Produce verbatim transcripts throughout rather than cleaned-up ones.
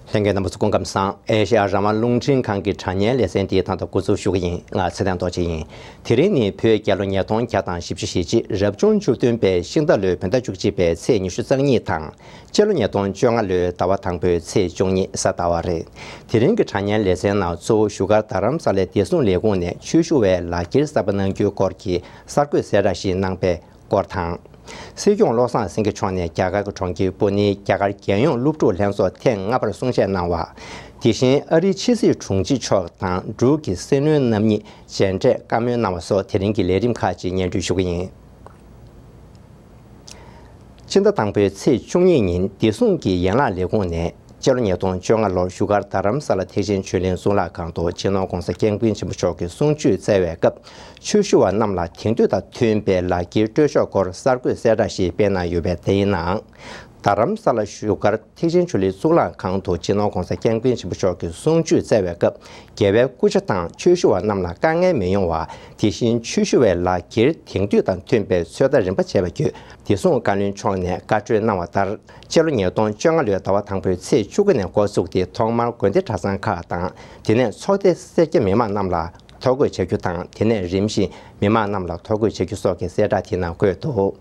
ལྷན་རྒྱས་རྣམ་པ་ཚོ་སྐུ་ཁམས་བཟང་། ཨེ་ཤེ་ཡ་རང་དབང་རླུང་འཕྲིན་ཁང་གི་དྲ་བརྙན་ལེ་ཚན་འདི་ད་ལྟ་འགོ་འཛུགས་ཞུ་གི་ཡིན། ང་ཚེ་བརྟན་རྡོ་རྗེ་ཡིན། དེ་རིང་ནི་བོད་རྒྱལ་ལོ་ཉིས་སྟོང་བརྒྱ་དང་བཞི་བཅུ་ཞེ་གཅིག་རབ་བྱུང་བཅུ་བདུན་པའི་ཤིང་རྟ་ལོའི་བོད་ཟླ་བཅུ་གཅིག་པའི་ཚེས་ཉི་ཤུ་རྩ་གཉིས་དང་། སྤྱི་ལོ་ཉིས་སྟོང་བཅོ་ལྔ་ལོའི་ཟླ་བ་དང་པོའི་ཚེས་བཅུ་གཉིས་གཟའ་ཟླ་བ་རེད། དེ་རིང་གི་དྲ་བརྙན་ལེ་ཚན་ནང་གཙོ་བོ་བཞུགས་སྒར་རྡ་རམ་ས་ལའི་བདེ་སྲུང་ལས་ཁུངས་ནས་ཆོས་ཞུ་བའི་ལག་འཁྱེར་གསར་པ་གནང་རྒྱུའི་སྐོར་གྱི་གསར་འགོད་གསལ་བསྒྲགས་ཤིག་གནང་པའི་སྐོར་དང་། སྲིད་སྐྱོང་བློ་བཟང་སེང་གེ་མཆོག་ནས་རྒྱ་གར་གྱི་གྲོང་ཁྱེར་པུ་ནེའི་རྒྱ་གར་རྒྱལ་ཡོངས་སློབ་ཕྲུག་ལྷན་ཚོགས་ཐེངས་ལྔ་པར་གསུང་བཤད་གནང་བ། དེ་བཞིན་ཨ་རིའི་ཕྱི་སྲིད་དྲུང་ཆེ་མཆོག་དང་འབྲུག་གི་སྲིད་བློན་རྣམ་གཉིས་མཇལ་འཕྲད་བཀའ་མོལ་གནང་བ་སོགས་དེ་རིང་གི་ལས་རིམ་ཁག་ཅིག་སྙན་སྒྲོན་ཞུ་གི་ཡིན། སྤྱི་ཟླ་དང་པོའི་ཚེས་བཅུ་གཉིས་ཉིན་བདེ་སྲུང་གི་ཡན་ལག་ལས་ཁུངས་ནས་སྤྱི་ལོ་ཉིས་སྟོང་བཅོ་ལྔ་ལོར་བཞུགས་སྒར་རྡ་རམ་ས་ལ་ཐེག་ཆེན་ཆོས་གླིང་གཙུག་ལག་ཁང་དུ་སྤྱི་ནོར་༧གོང་ས་༧སྐྱབས་མགོན་ཆེན་པོ་མཆོག་གི་གསུང་ཆོས་སྩལ་བའི་སྐབས། ཆོས་ཞུ་བ་རྣམས་ལ་དེང་དུས་དང་མཐུན་པའི་ལག་འཁྱེར་སྤྲོད་ཕྱོགས་སྐོར་གསར་འགོད་གསལ་བསྒྲགས་ཤིག་སྤེལ་གནང་ཡོད་པས། དེའི་ནང་། རྡ་རམ་ས་ལ་བཞུགས་སྒར་ཐེག་ཆེན་ཆོས་གླིང་གཙུག་ལག་ཁང་དུ་སྤྱི་ནོར་༧གོང་ས་༧སྐྱབས་མགོན་ཆེན་པོ་མཆོག་གི་གསུང་ཆོས་སྩལ་བའི་སྐབས། རྒྱལ་བའི་སྐུ་ཕྱྭ་དང་ཆོས་ཞུ་བ་རྣམས་ལ་དཀའ་ངལ་མི་ཡོང་བ། དེ་བཞིན་ཆོས་ཞུ་བའི་ལག་འཁྱེར་དེང་དུས་དང་མཐུན་པའི་ཚོད་ལྟ་རིམ་པ་བྱས་པ་བརྒྱུད། བདེ་སྲུང་བཀའ་བློན་མཆོག་ནས་བཀའ་འཁྲོལ་གནང་བ་ལྟར། སྤྱི་ལོ་ཉིས་སྟོང་བཅོ་ལྔ་ལོའི་ཟླ་བ་དང་པོའི་ཚེས་བཅུ་དགུ་ནས་འགོ་བཙུགས་ཏེ། ཐོག་མར་དགོན་སྡེ་གྲྭ་ཚང་ཁག་དང་། དེ་ནས་ཚོགས་སྡེ་སེར་སྐྱ་མི་མང་རྣམས་ལ་ཐོ་འགོད་བྱ་རྒྱུ་དང་། དེ་ནས་རིམ་བཞིན་མི་མང་རྣམས་ལ་ཐོ་འགོད་བྱ་རྒྱུ་སོགས་ཀྱི་གསལ་བསྒྲགས་དེའི་ནང་འཁོད་འདུག་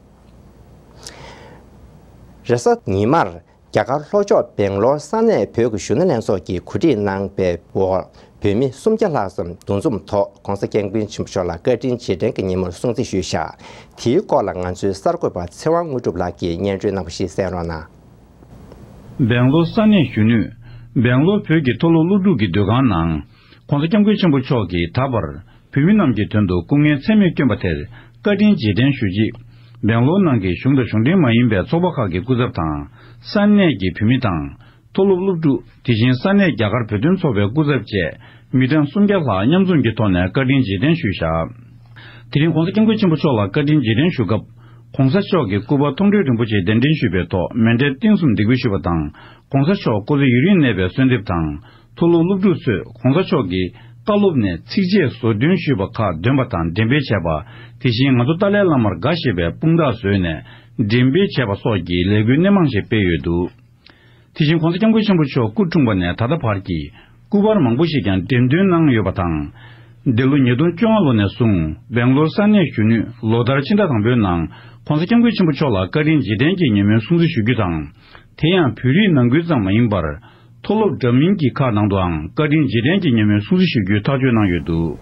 རེས་གཟའ་ཉི་མར། རྒྱ་གར་ལྷོ་ཕྱོགས་སྦེང་ལོར་ས་གནས་བོད་ཀྱི་གཞོན་ནུ་ལྷན་ཚོགས་ཀྱིས་གོ་སྒྲིག་གནང་པའི་འོག་བོད་མི་སུམ་བརྒྱ་ལྷག་ཙམ་འདུ་འཛོམས་ཐོག་༧གོང་ས་༧སྐྱབས་མགོན་ཆེན་པོ་མཆོག་ལ་བཀའ་དྲིན་རྗེས་དྲན་གྱི་ཉིན་མོར་སྲུང་བརྩི་ཞུས་བཞག་དེའི་སྐོར་ལ་ང་ཚོའི་གསར་འགོད་པ་ཚེ་དབང་དངོས་གྲུབ་ལགས་ཀྱིས་སྙན་སྒྲོན་གནང་བ་ཞིག་གསན་རོགས་གནང་། སྦེང་ལོར་ས་གནས་གཞོན་ནུས། སྦེང་ལོར་བོད་ཀྱི་མཐོ་སློབ་སློབ་ཕྲུག་གི་སྡོད་ཁང་ནང་། ༧གོང་ས་༧སྐྱབས་མགོན་ཆེན་པོ་མཆོག་གིས་ད་བར། བོད་མི་རྣམས་ཀྱི་དོན་དུ་སྐུ་ངལ་ཚད་མེད་བསྐྱོན་པ་དེར་བཀའ་དྲིན་རྗེས་དྲན་ཞུ་ཆེད། སྦེང་ལོར་ནང་གི་གཞུང་དང་གཞུང་འབྲེལ་མ་ཡིན་པའི་ཚོགས་པ་ཁག་གི་སྐུ་ཚབ་དང་། ས་གནས་ཀྱི་བོད་མི་དང་། མཐོ་སློབ་སློབ་ཕྲུག་དེ་བཞིན་ས་གནས་རྒྱ་གར་བོད་དོན་ཚོགས་པའི་སྐུ་ཚབ་བཅས་མི་གྲངས་སུམ་བརྒྱ་ལྷག་མཉམ་འཛོམས་ཀྱི་ཐོག་ནས་བཀའ་དྲིན་རྗེས་དྲན་ཞུས་བཞག་དེ་རིང་༧གོང་ས་༧སྐྱབས་མགོན་ཆེན་པོ་མཆོག་ལ་བཀའ་དྲིན་རྗེས་དྲན་ཞུ་སྐབས། ༧གོང་ས་མཆོག་གི་སྐུ་པར་མཐོང་གྲོལ་རིན་པོ་ཆེ་གདན་འདྲེན་ཞུས་པའི་ཐོག་མཎྜལ་རྟེན་གསུམ་འདེགས་འབུལ་ཞུས་པ་དང་། ༧གོང་ས་མཆོག་སྐུ་ཚེ་ཡུན་རིང་གནས་པའི་གསོལ་འདེབས་དང་། མཐོ་སློབ་སློབ་ཕྲུག་ཚོས་༧གོང་ས་མཆོག་གིས་བཀའ་སློབ་ནས་ཚིགས་བཅད་ཟུར་འདོན་ཞུས་པ་ཁག་འདོན་པ་དང་འགྲེམས་སྤེལ་བྱས་པ། དེ་བཞིན་ང་ཚོ་ཏཱ་ལའི་བླ་མར་དགའ་ཞེས་པའི་དཔུང་རྟགས་བཟོས་ནས་འགྲེམས་སྤེལ་བྱས་པ་སོགས་ཀྱི་ལས་འགུལ་སྣེ་མང་ཞིག་སྤེལ་ཡོད་འདུག་དེ་བཞིན་༧གོང་ས་༧སྐྱབས་མགོན་ཆེན་པོ་མཆོག་སྐུ་འཁྲུངས་པ་ནས་ད་ལྟ་བར་གྱི་སྐུ་པར་མང་པོ་ཞིག་ཀྱང་འགྲེམས་སྟོན་གནང་ཡོད་པ་དང་། འདི་ལོ་ཉིས་སྟོང་བཅོ་ལྔ་ལོ་ནས་བཟུང་སྦེང་ལོར་ས་གནས་གཞོན་ནུས་ལོ་ལྟར་ཕྱི་ཟླ་དང་པོའི་ནང་༧གོང་ས་༧སྐྱབས་མགོན་ཆེན་པོ་མཆོག་ལ་བཀའ་དྲིན་རྗེས་དྲན་གྱི་ཉིན་མོའི་སྲུང་བརྩི་ཞུ་རྒྱུ་དང་། དེ་ཡང་བོད་རིགས་ནང་ཁུལ་ཙམ་མ་ཡིན་པར། མཐོ་སློབ་འདྲ་མིན་གྱི་ཁག་ནང་དུའང་བཀའ་དྲིན་རྗེས་དྲན་གྱི་ཉིན་མོའི་སྲུང་བརྩི་ཞུ་རྒྱུའི་ཐག་གཅོད་གནང་ཡོད་འདུག་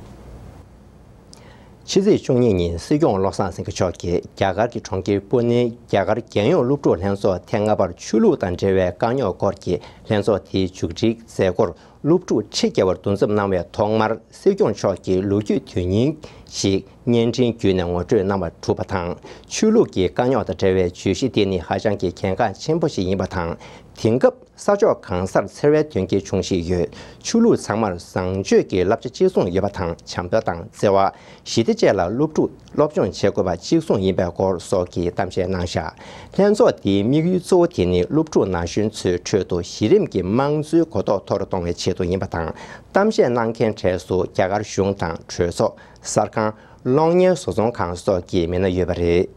ཕྱི་ཚེས་བཅུ་གཉིས་ཉིན་སྲིད་སྐྱོང་བློ་བཟང་སེང་གེ་མཆོག་གིས་རྒྱ་གར་གྱི་གྲོང་ཁྱེར་པུ་ནེའི་རྒྱ་གར་རྒྱལ་ཡོངས་སློབ་ཕྲུག་ལྷན་ཚོགས་ཐེངས་ལྔ་པར་ཆོས་ལུགས་དང་འབྲེལ་བའི་དཀའ་རྙོག་སྐོར་གྱི་ལྷན་ཚོགས་དེའི་མཇུག་སྒྲིལ་མཛད་སྒོར་སློབ་ཕྲུག་ཁྲི་བརྒལ་བར་འདུ་འཛོམས་གནང་བའི་ཐོག་མར་སྲིད་སྐྱོང་མཆོག་གིས་ལོ་རྒྱུས་དོན་སྙིང་ཞིག་བརྙན་འཕྲིན་བརྒྱུད་ནས་ངོ་སྤྲོད་གནང་བ་གྲུབ་པ་དང་། ཆོས་ལུགས་ཀྱི་དཀའ་རྙོག་དང་འབྲེལ་བའི་བརྗོད་གཞི་འདི་ནི་ཧ་ཅང་གི་གལ་འགངས་ཆེན་པོ་ཞིག་ཡིན་པ་དང་། དེང་སྐབས། ས་ཕྱོགས་གང་སར་འཚེ་བའི་དོན་རྐྱེན་འབྱུང་བཞིན་ཡོད། ཆོས་ལུགས་ཚང་མར་བཟང་སྤྱོད་ཀྱི་བསླབ་བྱ་གཅིག་མཚུངས་ཡོད་པ་དང་། བྱམས་པ་དང་བརྩེ་བ། ཞི་བདེ་བཅས་ལ་སློབ་ཕྲུག་སློབ་སྦྱོང་བྱེད་དགོས་པ་གཅིག་མཚུངས་ཡིན་པའི་སྐོར་སོགས་ཀྱི་གཏམ་བཤད་གནང་བཞག་ལྷན་ཚོགས་འདིའི་དམིགས་ཡུལ་གཙོ་བོ་དེ་ནི་སློབ་ཕྲུག་ན་གཞོན་ཚོའི་ཁྲོད་དུ་གཞི་རིམ་གྱི་དམངས་གཙོའི་གོ་རྟོགས་མཐོ་རུ་གཏོང་བའི་ཆེད་དུ་ཡིན་པ་དང་། གཏམ་བཤད་གནང་མཁན་གྲས་སུ་རྒྱ་གར་གཞུང་དང་གྲོས་ཚོགས། གསར་ཁང་། གློག་བརྙན་བཟོ་ཚོང་ཁང་སོགས་ཀྱི་མི་སྣ་ཡོད་པ་རེད།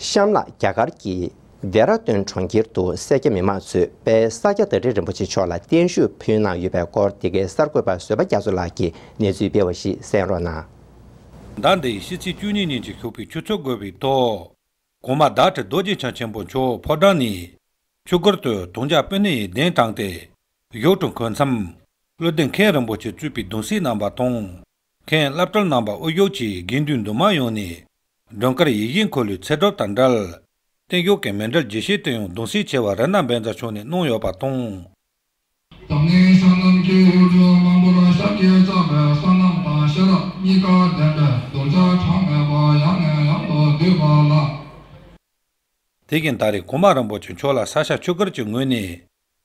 གཤམ་ལ་རྒྱ་གར་གྱི་ལྡེ་ར་ལྡུན་གྲོང་ཁྱེར་དུ་སེར་སྐྱ་མི་མང་ཚོས་དཔལ་ས་སྐྱ་བདག་ཁྲི་རིན་པོ་ཆེ་མཆོག་ལ་བརྟན་བཞུགས་ཕུལ་གནང་ཡོད་པའི་སྐོར། འདི་གའི་གསར་འགོད་པ་བཟོད་པ་རྒྱ་མཚོ་ལགས་ཀྱིས་གནས་ཚུལ་སྤེལ་བ་ཞིག་གསན་རོགས་གནང་། ཟླ་འདིའི་ཕྱི་ཚེས་བཅུ་གཉིས་ཉིན་གྱི་ཞོགས་པའི་ཆུ་ཚོད་དགུ་པའི་ཐོག་གོང་མ་བདག་ཁྲི་རྡོ་རྗེ་འཆང་ཆེན་པོ་མཆོག་ཕོ་བྲང་ནས་ཆུ་སྒར་དུ་དུང་ཕྱུར་སྤུ་ནས་གདན་དྲངས་ཏེ། གཞུག་ཏུ་འཁོད་མཚམས་བློ་ལྡན་མཁན་རིན་པོ་ཆེ་གཙོས་པའི་གདུང་སྲས་རྣམ་པ་དང་། མཁན་སློབ་གྲྭ་རྣམ་པ་དབུ་བཞུགས་ཀྱིས་དགེ་འདུན་འདུས་མང་ཡོངས་ནས་ཟློས་གར་ཡིད་བཞིན་འཁོར་ལོའི་ཚེ་སྒྲུབ་དང་འབྲེལ། བརྟན་བཞུགས་ཀྱི་མཎྜལ་རྒྱས་བཤད་དེ་ཡང་གདུང་སྲས་ཆེ་བ་རཏྣ་བཛྲ་མཆོག་ནས་གནང་ཡོད་པ་དང་། ད་ནི་ཤར་ནམ་གྱི་འོད་འཕྲོ་མང་པོར་ཞབས་ཀྱིས་བཅགས་པའི་བསོད་ནམས་དང་ཤེས་རབ་གཉིས་ཀ་ལྡན་པའི་གདུལ་བྱ་གྲངས་མེད་པ་ཡང་ནས་ཡང་དུ་འདུས་པ་ལ། དེ་བཞིན་ད་རེས་གོང་མ་རིན་པོ་ཆེ་མཆོག་ལ་ས་སྐྱ་ཆུ་སྒར་གྱི་ངོས་ནས་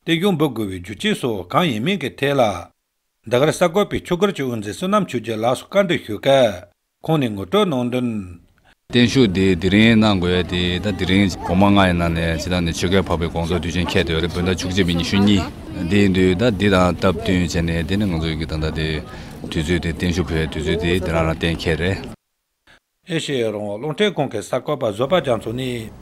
བརྟན་བཞུགས་འབུལ་དགོས་པའི་རྒྱུ་རྐྱེན་སོགས་གང་ཡིན་མིན་གྱི་ཐད་ལ། འདི་གར་གསར་འགོད་པས་ཆུ་སྒར་གྱི་དབུ་འཛིན་བསོད་ནམས་ཆོས་རྒྱན་ལགས་སུ་བཀའ་འདྲི་ཞུས་སྐབས། ཁོང་ནས་ངོ་སྤྲོད་གནང་དོན། བརྟན་བཞུགས་འདི་དེ་རིང་གནང་དགོས་དེ་ད་དེ་རིང་གོང་མ་ལྔ་ཡི་ནང་ནས་སྤྱི་བཏང་ནས་ཆོས་རྒྱལ་འཕགས་པའི་དགོངས་རྫོགས་དུས་ཆེན་འཁེལ་དེ་བར་བོད་ཟླ་བཅུ་གཅིག་པའི་ཉི་ཤུ་གཉིས་འདི་ཡིན་དུས། ད་འདི་དང་སྟབས་བསྟུན་བྱས་ནས་དེ་ནི་ང་ཚོ་གི་ད་ལྟ་དེ་དུས་ཚོད་དེ་བརྟན་བཞུགས་ཕུལ་དུས་ཚོད་དེ་དེ་རང་རང་གཏན་འཁེལ་རེད། ཨེ་ཤེ་ཡ་རང་དབང་རླུང་འཕྲིན་ཁང་གི་གསར་འགོད་པ་བཟོད་པ་རྒྱ་མཚོ་ནས།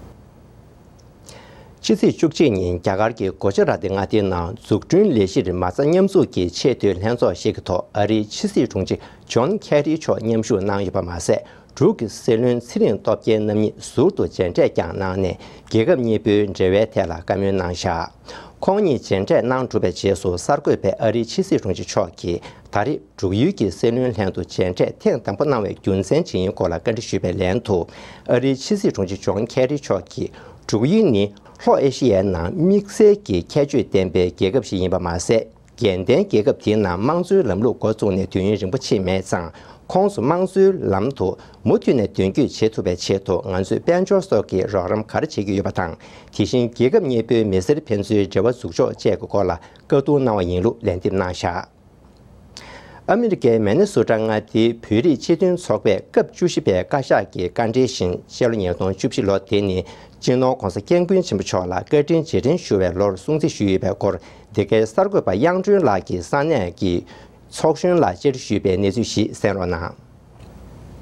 ཕྱི་ཚེས་བཅུ་གཅིག་ཉིན་རྒྱ་གར་གྱི་གུ་ཇ་ར་ཏི་མངའ་སྡེའི་ནང་འཛུགས་སྐྲུན་ལས་གཞིར་མ་རྩ་མཉམ་འཛུགས་ཀྱི་ཆེས་མཐོའི་ལྷན་ཚོགས་ཤིག་གི་ཐོག་ཨ་རིའི་ཕྱི་སྲིད་དྲུང་ཆེ་ཇོན་ཁེ་རི་མཆོག་མཉམ་ཞུགས་གནང་ཡོད་པ་མ་ཟད། འབྲུག་གི་སྲིད་བློན་ཚེ་རིང་སྟོབས་རྒྱལ་རྣམ་གཉིས་ཟུར་དུ་མཇལ་འཕྲད་ཀྱང་གནང་ནས། རྒྱལ་ཁབ་གཉིས་པོའི་འབྲེལ་བའི་ཐད་ལ་བཀའ་མོལ་གནང་བཞག་ཁོང་གཉིས་མཇལ་འཕྲད་གནང་གྲུབ་པའི་རྗེས་སུ། གསར་འགོད་པས་ཨ་རིའི་ཕྱི་སྲིད་དྲུང་ཆེ་མཆོག་གིས་ད་རེས་འབྲུག་ཡུལ་གྱི་སྲིད་བློན་ལྷན་དུ་མཇལ་འཕྲད་ཐེངས་དང་པོ་གནང་བའི་རྒྱུ་མཚན་ཇི་ཡིན་སྐོར་ལ་བཀའ་འདྲི་ཞུས་པའི་ལན་དུ། ཨ་རིའི་ཕྱི་སྲིད་དྲུང་ཆེ་ཇོན་ཁེ་རི་མཆོག་གིས། འབྲུག་ཡུལ་ནི་ལྷོ་ཨེ་ཤི་ཡའི་ནང་དམིགས་བསལ་གྱི་ཁྱད་ཆོས་ལྡན་པའི་རྒྱལ་ཁབ་ཞིག་ཡིན་པ་མ་ཟད། རྒྱལ་ལྡན་རྒྱལ་ཁབ་དེའི་ནང་དམངས་གཙོའི་ལམ་ལུགས་འགོ་བཙུགས་ནས་དུས་ཡུན་རིང་པོ་ཕྱིན་མེད་ཙང་། ཁོང་ཚོ་དམངས་གཙོའི་ལམ་དུ་མུ་མཐུད་ནས་མདུན་སྐྱོད་བྱེད་ཐུབ་པའི་ཆེད་དུ། ང་ཚོས་དཔལ་འབྱོར་སོགས་ཀྱི་རོགས་རམ་ག་རེ་བྱེད་ཀྱི་ཡོད་པ་དང་། དེ་བཞིན་རྒྱལ་ཁབ་གཉིས་པོའི་མི་སེར་ཕན་ཚུན་འབྲེལ་བ་འཛུགས་ཕྱོགས་བཅས་ཀྱི་སྐོར་ལ་བཀའ་བསྡུར་གནང་བ་ཡིན་ལུགས་ལན་འདེབས་གནང་བཞག་ཨ་མི་རི་ཀའི་མེ་ནེ་སོ་ཊ་མངའ་སྡེའི་བོད་རིགས་སྤྱི་མཐུན་ཚོགས་པས་སྐབས་བཅུ་བཞི་པའི་བཀའ་ཤག་གི་བཀའ་འཁྲོལ་བཞིན། སྤྱི་ལོ་ཉིས་སྟོང་བཅུ་བཞི་ལོ་དེ་ནི་སྤྱི་ནོར་༧གོང་ས་༧སྐྱབས་མགོན་ཆེན་པོ་མཆོག་ལ་བཀའ་དྲིན་རྗེས་དྲན་ཞུ་བའི་ལོར་སྲུང་བརྩི་ཞུས་ཡོད་པའི་སྐོར། འདི་གའི་གསར་འགོད་པ་དབྱངས་སྒྲོན་ལགས་ཀྱིས་ས་གནས་ཀྱི་ཚོགས་གཞོན་ལ་བཅར་འདྲི་ཞུས་པའི་གནས་ཚུལ་ཞིག་གསན་རོགས་གནང་།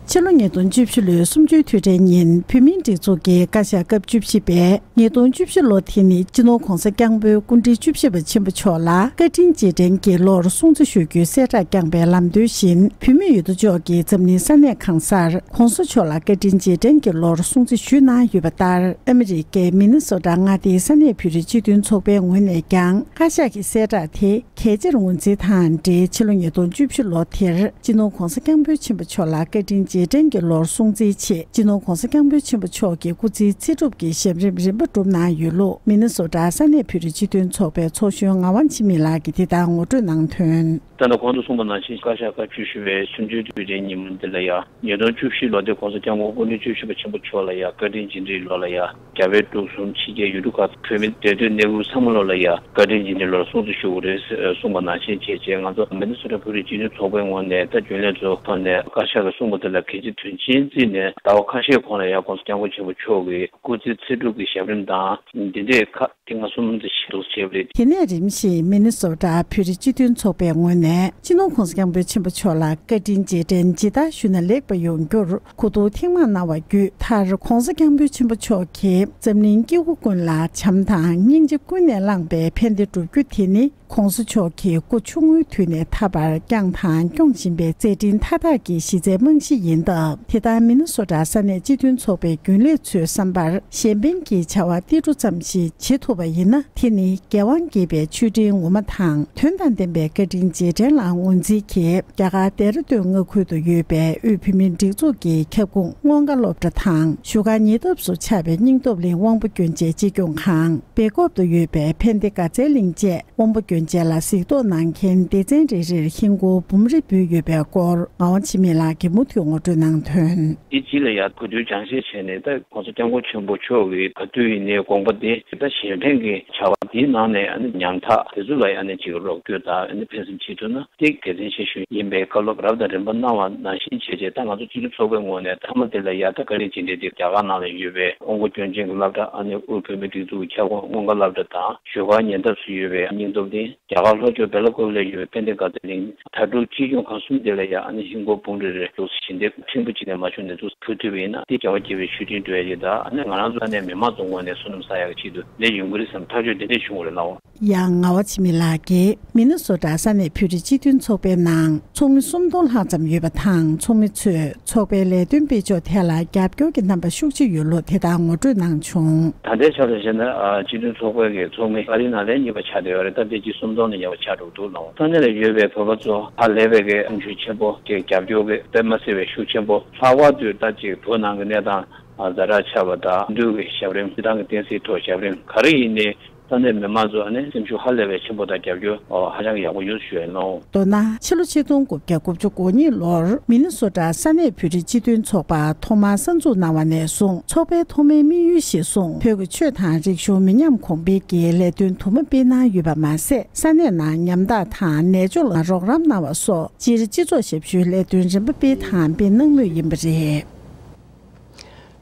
ཕྱི་ལོ་ཉིས་སྟོང་བཅུ་བཞི་ལོའི་གསུམ་བཅུའི་དུས་དྲན་ཉིན། བོད་མིའི་སྒྲིག་འཛུགས་ཀྱི་བཀའ་ཤག་སྐབས་བཅུ་བཞི་པས། ཉིས་སྟོང་བཅུ་བཞི་ལོ་དེ་ནི་སྤྱི་ནོར་༧གོང་ས་༧སྐྱབས་མགོན་སྐུ་ཕྲེང་བཅུ་བཞི་པ་ཆེན་པོ་མཆོག་ལ་བཀའ་དྲིན་རྗེས་དྲན་གྱི་ལོར་སྲུང་བརྩི་ཞུ་རྒྱུའི་གསལ་བསྒྲགས་བསྐྱངས་པའི་ལམ་སྟོན་བཞིན། བོད་མི་ཡོད་དོ་ཅོག་གིས་འཛམ་གླིང་ས་གནས་གང་སར་༧གོང་ས་མཆོག་ལ་བཀའ་དྲིན་རྗེས་དྲན་གྱི་ལོར་སྲུང་བརྩི་ཞུས་གནང་ཡོད་པ་ལྟར། ཨ་མི་རི་ཀའི་མི་ནི་སོ་ཊ་མངའ་སྡེའི་ས་གནས་བོད་རིགས་སྤྱི་མཐུན་ཚོགས་པའི་ངོས་ནས་ཀྱང་བཀའ་ཤག་གི་གསལ་བསྒྲགས་དེ། གལ་ཆེར་ངོས་འཛིན་དང་འབྲེལ། ཕྱི་ལོ་ཉིས་སྟོང་བཅུ་བཞི་ལོ་དེར་སྤྱི་ནོར་༧གོང་ས་༧སྐྱབས་མགོན་ཆེན་པོ་མཆོག་ལ་བཀའ་དྲིན་རྗེས་དྲན་གྱི་ལོར་སྲུང་བརྩིའི་ཆེད། སྤྱི་ནོར་༧གོང་ས་༧སྐྱབས་མགོན་ཆེན་པོ་མཆོག་གི་སྐུ་ཚེའི་ཚེ་སྒྲུབ་ཀྱི་ཞབས་རིམ་རིམ་པ་བསྒྲུབས་གནང་ཡོད་ལུགས། མི་ནི་སོ་ཊ་ས་གནས་བོད་རིགས་སྤྱི་མཐུན་ཚོགས་པའི་ཚོགས་གཞོན་ངག་དབང་འཆི་མེད་ལགས་ཀྱིས་དེ་ལྟར་ངོ་སྤྲོད་གནང་དོན། ད་ལྟ་གོང་དུ་གསུངས་པ་ནང་བཞིན། བཀའ་ཤག་སྐབས་བཅུ་བཞི་པའི་གསུམ་བཅུའི་དུས་དྲན་ཉིན་མོ་འདི་ལ་ཡང་། ཉིས་སྟོང་བཅུ་བཞི་ལོ་དེ་༧གོང་ས་༧སྐྱབས་མགོན་སྐུ་ཕྲེང་བཅུ་བཞི་པ་ཆེན་པོ་མཆོག་ལ་ཡང་བཀའ་དྲིན་རྗེས་དྲན་གྱི་ལོ་ལ་ཡང་། རྒྱ་བལ་འབྲུག་གསུམ་ཕྱི་རྒྱལ་ཡུལ་གྲུ་ཁག་བོད་མི་བདེ་སྡོད་གནས་ཁུལ་ཚང་མ་ལོ་ལ་ཡང་བཀའ་དྲིན་རྗེས་དྲན་ལོར་སྲུང་བརྩི་ཞུ་དགོས་རེད་གསུངས་པ་ནང་བཞིན་བྱས་རྗེས། ང་ཚོ་མི་ནི་སོ་ཊ་བོད་རིགས་སྤྱི་མཐུན་ཚོགས་པའི་ངོས་ནས་ད་རྒྱུན་ལས་ཚོའི་ཐོག་ནས་བཀའ་ཤག་གིས་གསུངས་པ་དེ་ལ་གལ་ཆེ་དོན་ཆེན་བརྩིས་ནས། ཟླ་བ་ཁ་ཤས་གོང་ལ་ཡང་༧གོང་ས་༧སྐྱབས་མགོན་ཆེན་པོ་མཆོག་གི་སྐུ་ཚེའི་ཚེ་སྒྲུབ་ཀྱི་ཞབས་རིམ་དང་འདི་འདྲའི་ཁག་ཐེངས་ང་གསུམ་དུ་ཞིག་འདུག་བྱས་པ་རེད། དེ་ནས་རིམ་བཞིན་མི་ནི་སོ་ཊ་བོད་རིགས་སྤྱི་མཐུན་ཚོགས་པའི་ངོས་ནས་སྤྱི་ནོར་༧གོང་ས་༧སྐྱབས་མགོན་ཆེན་པོ་མཆོག་ལ་བཀའ་དྲིན་རྗེས་དྲན་ཇི་ལྟར་ཞུས་ན་ལེགས་པ་ཡོང་རྒྱུར་གོ་བསྡུར་ཐེངས་མང་གནང་བ་བརྒྱུད། མཐར་༧གོང་ས་༧སྐྱབས་མགོན་ཆེན་པོ་མཆོག་གིས་འཛམ་གླིང་སྐྱེ་དགུ་ཀུན་ལ་བྱམས་དང་སྙིང་རྗེ་ཀུན་ནས་བསླངས་པའི་ཕན་བདེ་བསྒྲུབ་རྒྱུ་དེ་ནི། ༧གོང་ས་མཆོག་གིས་སྐུ་ཆུང་ངུའི་དུས་ནས་ད་བར་བསྐྱངས་དང་སྐྱོང་བཞིན་པའི་མཛད་འཕྲིན་མཐའ་དག་གི་གཞི་རྩའི་རྨང་གཞི་ཡིན་སྟབས། དེ་ལྟར་མི་ནི་སོ་ཊ་ས་གནས་སྤྱི་མཐུན་ཚོགས་པའི་རྒྱུན་ལས་ཚོའི་བསམ་པར་གཞན་ཕན་གྱི་བྱ་བ་ཏིལ་འབྲུ་ཙམ་ཞིག་བྱེད་ཐུབ་པ་ཡིན་ན། དེ་ནི་རྒྱལ་དབང་དགྱེས་པའི་མཆོད་སྤྲིན་ངོ་མ་དང་དོན་དང་ལྡན་པའི་བཀའ་དྲིན་རྗེས་དྲན་ལ་ངོས་འཛིན་གྱིས། རྒྱ་གར་ལྡེ་ར་ལྡུན་མངའ་ཁུལ་དུ་ཡོད་པའི་དབུས་བོད་མིའི་སྒྲིག་འཛུགས་ཀྱི་ཁྱབ་ཁོངས་སྔོན་དགའ་སློབ་གྲྭ་དང་། བཞུགས་སྒར་ཉེ་འདབས་སུ་ཆགས་པའི་སྙིང་སྟོབས་གླིང་དབང་པོ་སྐྱོན་ཅན་གཅེས་སྐྱོང་ཁང་། སྦེལ་ཀོབ་ཏུ་ཡོད་པའི་ཕན་བདེ་དགའ་ཚལ་གླིང་བཅས། དབང་པོ་སྐྱོན་ཅན་ལ་གཟིགས་རྟོག་གནང་མཁན་སྡེ་ཚན་རེ་རེར་ཧིན་སྒོར་འབུམ་རེ་འབུལ་ཡོད་པའི་སྐོར་ངག་དབང་འཆི་མེད་ལགས་ཀྱིས་མུ་མཐུད་ངོ་སྤྲོད་གནང་དོན། དེ་རྗེས་ལ་ཡང་གོ་བསྡུར་སྦྱང་བཤད་བྱས་ནས། ད་༧གོང་ས་༧སྐྱབས་མགོན་ཆེན་པོ་མཆོག་གི་ག་དུས་ཡིན་ནའི་དགོངས་པ་དེ། ད་གཞན་ཕན་གྱི་བྱ་བ་དེའི་ནང་ནས་ཨ་ནི་ཉམ་ཐག་དེ་ཚོ་ལ་ཨ་ནི་ཅིག་རོགས་སྐྱོར་དང་ཨ་ནི་ཕན་སེམས་བྱེད་ཐུབ་ན་དེ་དགེ་མཚན་ཆེ་ཤོས་ཡིན་པའི་བཀའ་སློབ་རབ་དང་རིམ་པ་གནང་བ་ནང་བཞིན་བྱས་རྗེས། ད་ང་ཚོ་སྤྱི་མཐུན་ཚོགས་པའི་ངོས་ནས་མཐའ་མ་དེ་ལ་ཡང་ད་བཀའ་དྲིན་རྗེས་དྲན་དེ་རྒྱ་གར་ནང་ལ་ཡོད་པའི་དབང་པོ་སྐྱོན་ཅན་གྱི་སློབ་གྲྭ། ཨ་ནི་དབུས་བོད་མིའི་སྒྲིག་འཛུགས་ཀྱི་ཁྱབ་ཁོངས་སྔོན་དགའ་སློབ་གྲྭ་དང་། བཞུགས་སྒར་ཉེ་འདབས་སུ་ཡོད་པའི་སྙིང་སྟོབས་གླིང་། རྒྱ་གར་ལྷོ་ཕྱོགས་སྦེ་ལ་ཀོབ་ལ་ཡོད་པའི་ཕན་བདེ་དགའ་ཚལ་གླིང་། དྭ་ཕྲུག་གཅེས་སྐྱོང་ཁང་གསུམ་དེ་ལ་ཡང་ཨ་ནི་ཧིན་སྒོར་འབུམ་རེ་རེ་འདུག་ཟེར། ཞལ་འདེབས་ཕྲན་བུ་ཅིག་ནས་མ་ཞུ་ནས་འདུག་ཕུལ་ཐུབ་པ་ཡིན་ན། དེ་རྒྱལ་བ་དགྱེས་པའི་མཆོད་སྤྲིན་སྒྲོལ་ཡ་ཅིག་དང་། ཨ་ནི་ང་རང་ཚོ་ཨ་ནི་མི་མང་ཚོ་ངོས་ནས་བསོད་ནམས་བསགས་ཡག་གི་ཆེད་དུ་ལས་ཡོང་གི་རེད་བསམ་ཐག་གཅོད་དེ་འདྲས་བྱུང་བ་རེད་ལགས། ཡང་ངག་དབང་འཆི་མེད་ལགས་ཀྱིས་མི་ནི་སོ་ཊ་ས་གནས་བོད་རིགས་སྤྱི་མཐུན་ཚོགས་པའི་ནང་ཚོགས་མི་སུམ་སྟོང་ལྷག་ཙམ་ཡོད་པ་དང་། ཚོགས་མི་ཚོས་ཚོགས་པའི་ལས་དོན་སྤེལ་ཕྱོགས་ཐད་ལ་རྒྱབ་སྐྱོར་གྱི་རྣམ་པ་ཤུགས་ཆེ་ཡོད་ལུགས་དེ་ལྟར་ངོ་སྤྲོད་གནང་བྱུང་། ད་ལྟའི་ཆར་ལ་བཤད་ན། ཨ། སྤྱི་མཐུན་ཚོགས་པའི་གི་ཚོགས་མི་ཨ་རིའི་ནང་ལ་གཉིས་པ་ཆགས་བསྡད་ཡོད་རེད། ད་ལྟའི་ཅིག་སུམ་སྟོང་ནས་ཉེ་བ་ཆགས་འགྲོ་གི་འདུག་ལགས། ས་གནས་ལ་ཡོད་པའི་བོད་པ་ཚོ་ཧ་ལས་པའི་གི་སེམས་ཤུགས་ཆེན་པོ་ཅིག་རྒྱབ་སྐྱོར་གི་དཔེ་མ་སྲིད་པའི་ཤུགས་ཆེན་པོ། ལྷག་པར་དུ་ད་ཅིག་བོད་ནང་གི་གནས་སྟངས་ཛ་དྲག་ཆགས་པ་དང་། འདུལ་གྱི་ཞབས་རིམ། སྤྱི་བཏང་གི་བསྟན་སྲིད་ཐོག་ཞབས་རིམ་ག་རེ་ཡིན་ནའི། ས་གནས་མི་མང་ཚོ་ཨ་ནི་སེམས་ཤུགས་ཧ་ལས་པའི་ཆེན་པོ་དང་རྒྱབ་སྐྱོར་ཧ་ཅང་ཡག་པོ་ཡོད་ཞུ་ཡ་ཡིན་ལགས། མདོར་ན། ཕྱི་ལོ་ཆིག་སྟོང་དགུ་བརྒྱ་དགུ་བཅུ་གོ་གཉིས་ལོར་མི་ནི་སོ་ཊ་ས་གནས་བོད་རིགས་སྤྱི་མཐུན་ཚོགས་པ་ཐོག་མར་གསར་འཛུགས་གནང་བ་ནས་བཟུང་། ཚོགས་པའི་ཐོག་མའི་དམིགས་ཡུལ་གཞིར་བཟུང་བོད་ཀྱི་ཆོས་དང་རིག་གཞུང་མི་ཉམས་གོང་འཕེལ་གྱི་ལས་དོན་དུ་མ་སྤེལ་གནང་ཡོད་པ་མ་ཟད། ས་གནས་ནང་ཉམ་ཐག་དང་ནད་བཅོས་ལ་རོགས་རམ་གནང་བ་སོགས། སྤྱིར་སྤྱི་ཚོགས་ཞབས་ཞུའི་ལས་དོན་རིམ་པ་སྤེལ་དང་སྤེལ་གནང་མུས་ཡིན་པ་རེད།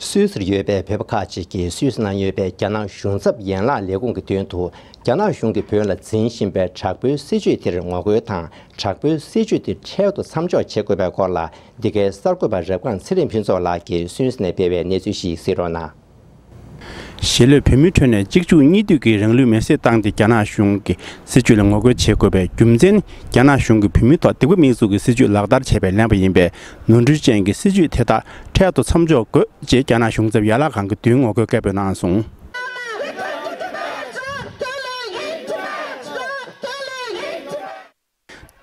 སུད་སིར་ཡོད་པའི་བོད་པ་ཁག་ཅིག་གིས་སུད་སི་ནང་ཡོད་པའི་རྒྱ་ནག་གཞུང་ཚབ་ཡན་ལག་ལས་ཁུངས་ཀྱི་མདུན་དུ། རྒྱ་ནག་གཞུང་གིས་བོད་ལ་འཛིན་བཞིན་པའི་དྲག་པོའི་སྲིད་བྱུས་དེར་ངོ་རྒོལ་དང་། དྲག་པོའི་སྲིད་བྱུས་དེ་འཕྲལ་དུ་མཚམས་འཇོག་བྱེད་དགོས་པའི་སྐོར་ལ། འདི་གའི་གསར་འགོད་པ་རབ་སྒང་ཚེ་རིང་ཕུན་ཚོགས་ལགས་ཀྱིས་སུད་སི་ནས་སྤེལ་བའི་གནས་ཚུལ་ཞིག་གཟིགས་རོགས་གནང་། གཞིས་ལུས་བོད་མིའི་ཁྲོད་ནས་གཅིག་མཇུག་གཉིས་མཐུད་ཀྱིས་རང་ལུས་མེར་སྲེག་བཏང་སྟེ་རྒྱ་ནག་གཞུང་གི་སྲིད་བྱུས་ལ་ངོ་རྒོལ་བྱེད་དགོས་པའི་རྒྱུ་མཚན། རྒྱ་ནག་གཞུང་གིས་བོད་མིའི་ཐོག་སྡིག་པ་མིག་བཙུམ་གྱི་སྲིད་བྱུས་ལག་བསྟར་བྱས་པས་ལན་པ་ཡིན་པས། ནོར་འཁྲུལ་ཅན་གྱི་སྲིད་བྱུས་དེ་དག་འཕྲལ་དུ་མཚམས་འཇོག་དགོས། ཅེས་རྒྱ་ནག་གཞུང་ཚབ་ཡན་ལག་ཁང་གི་མདུན་ངོ་རྒོལ་སྐད་འབོད་གནང་སོང་།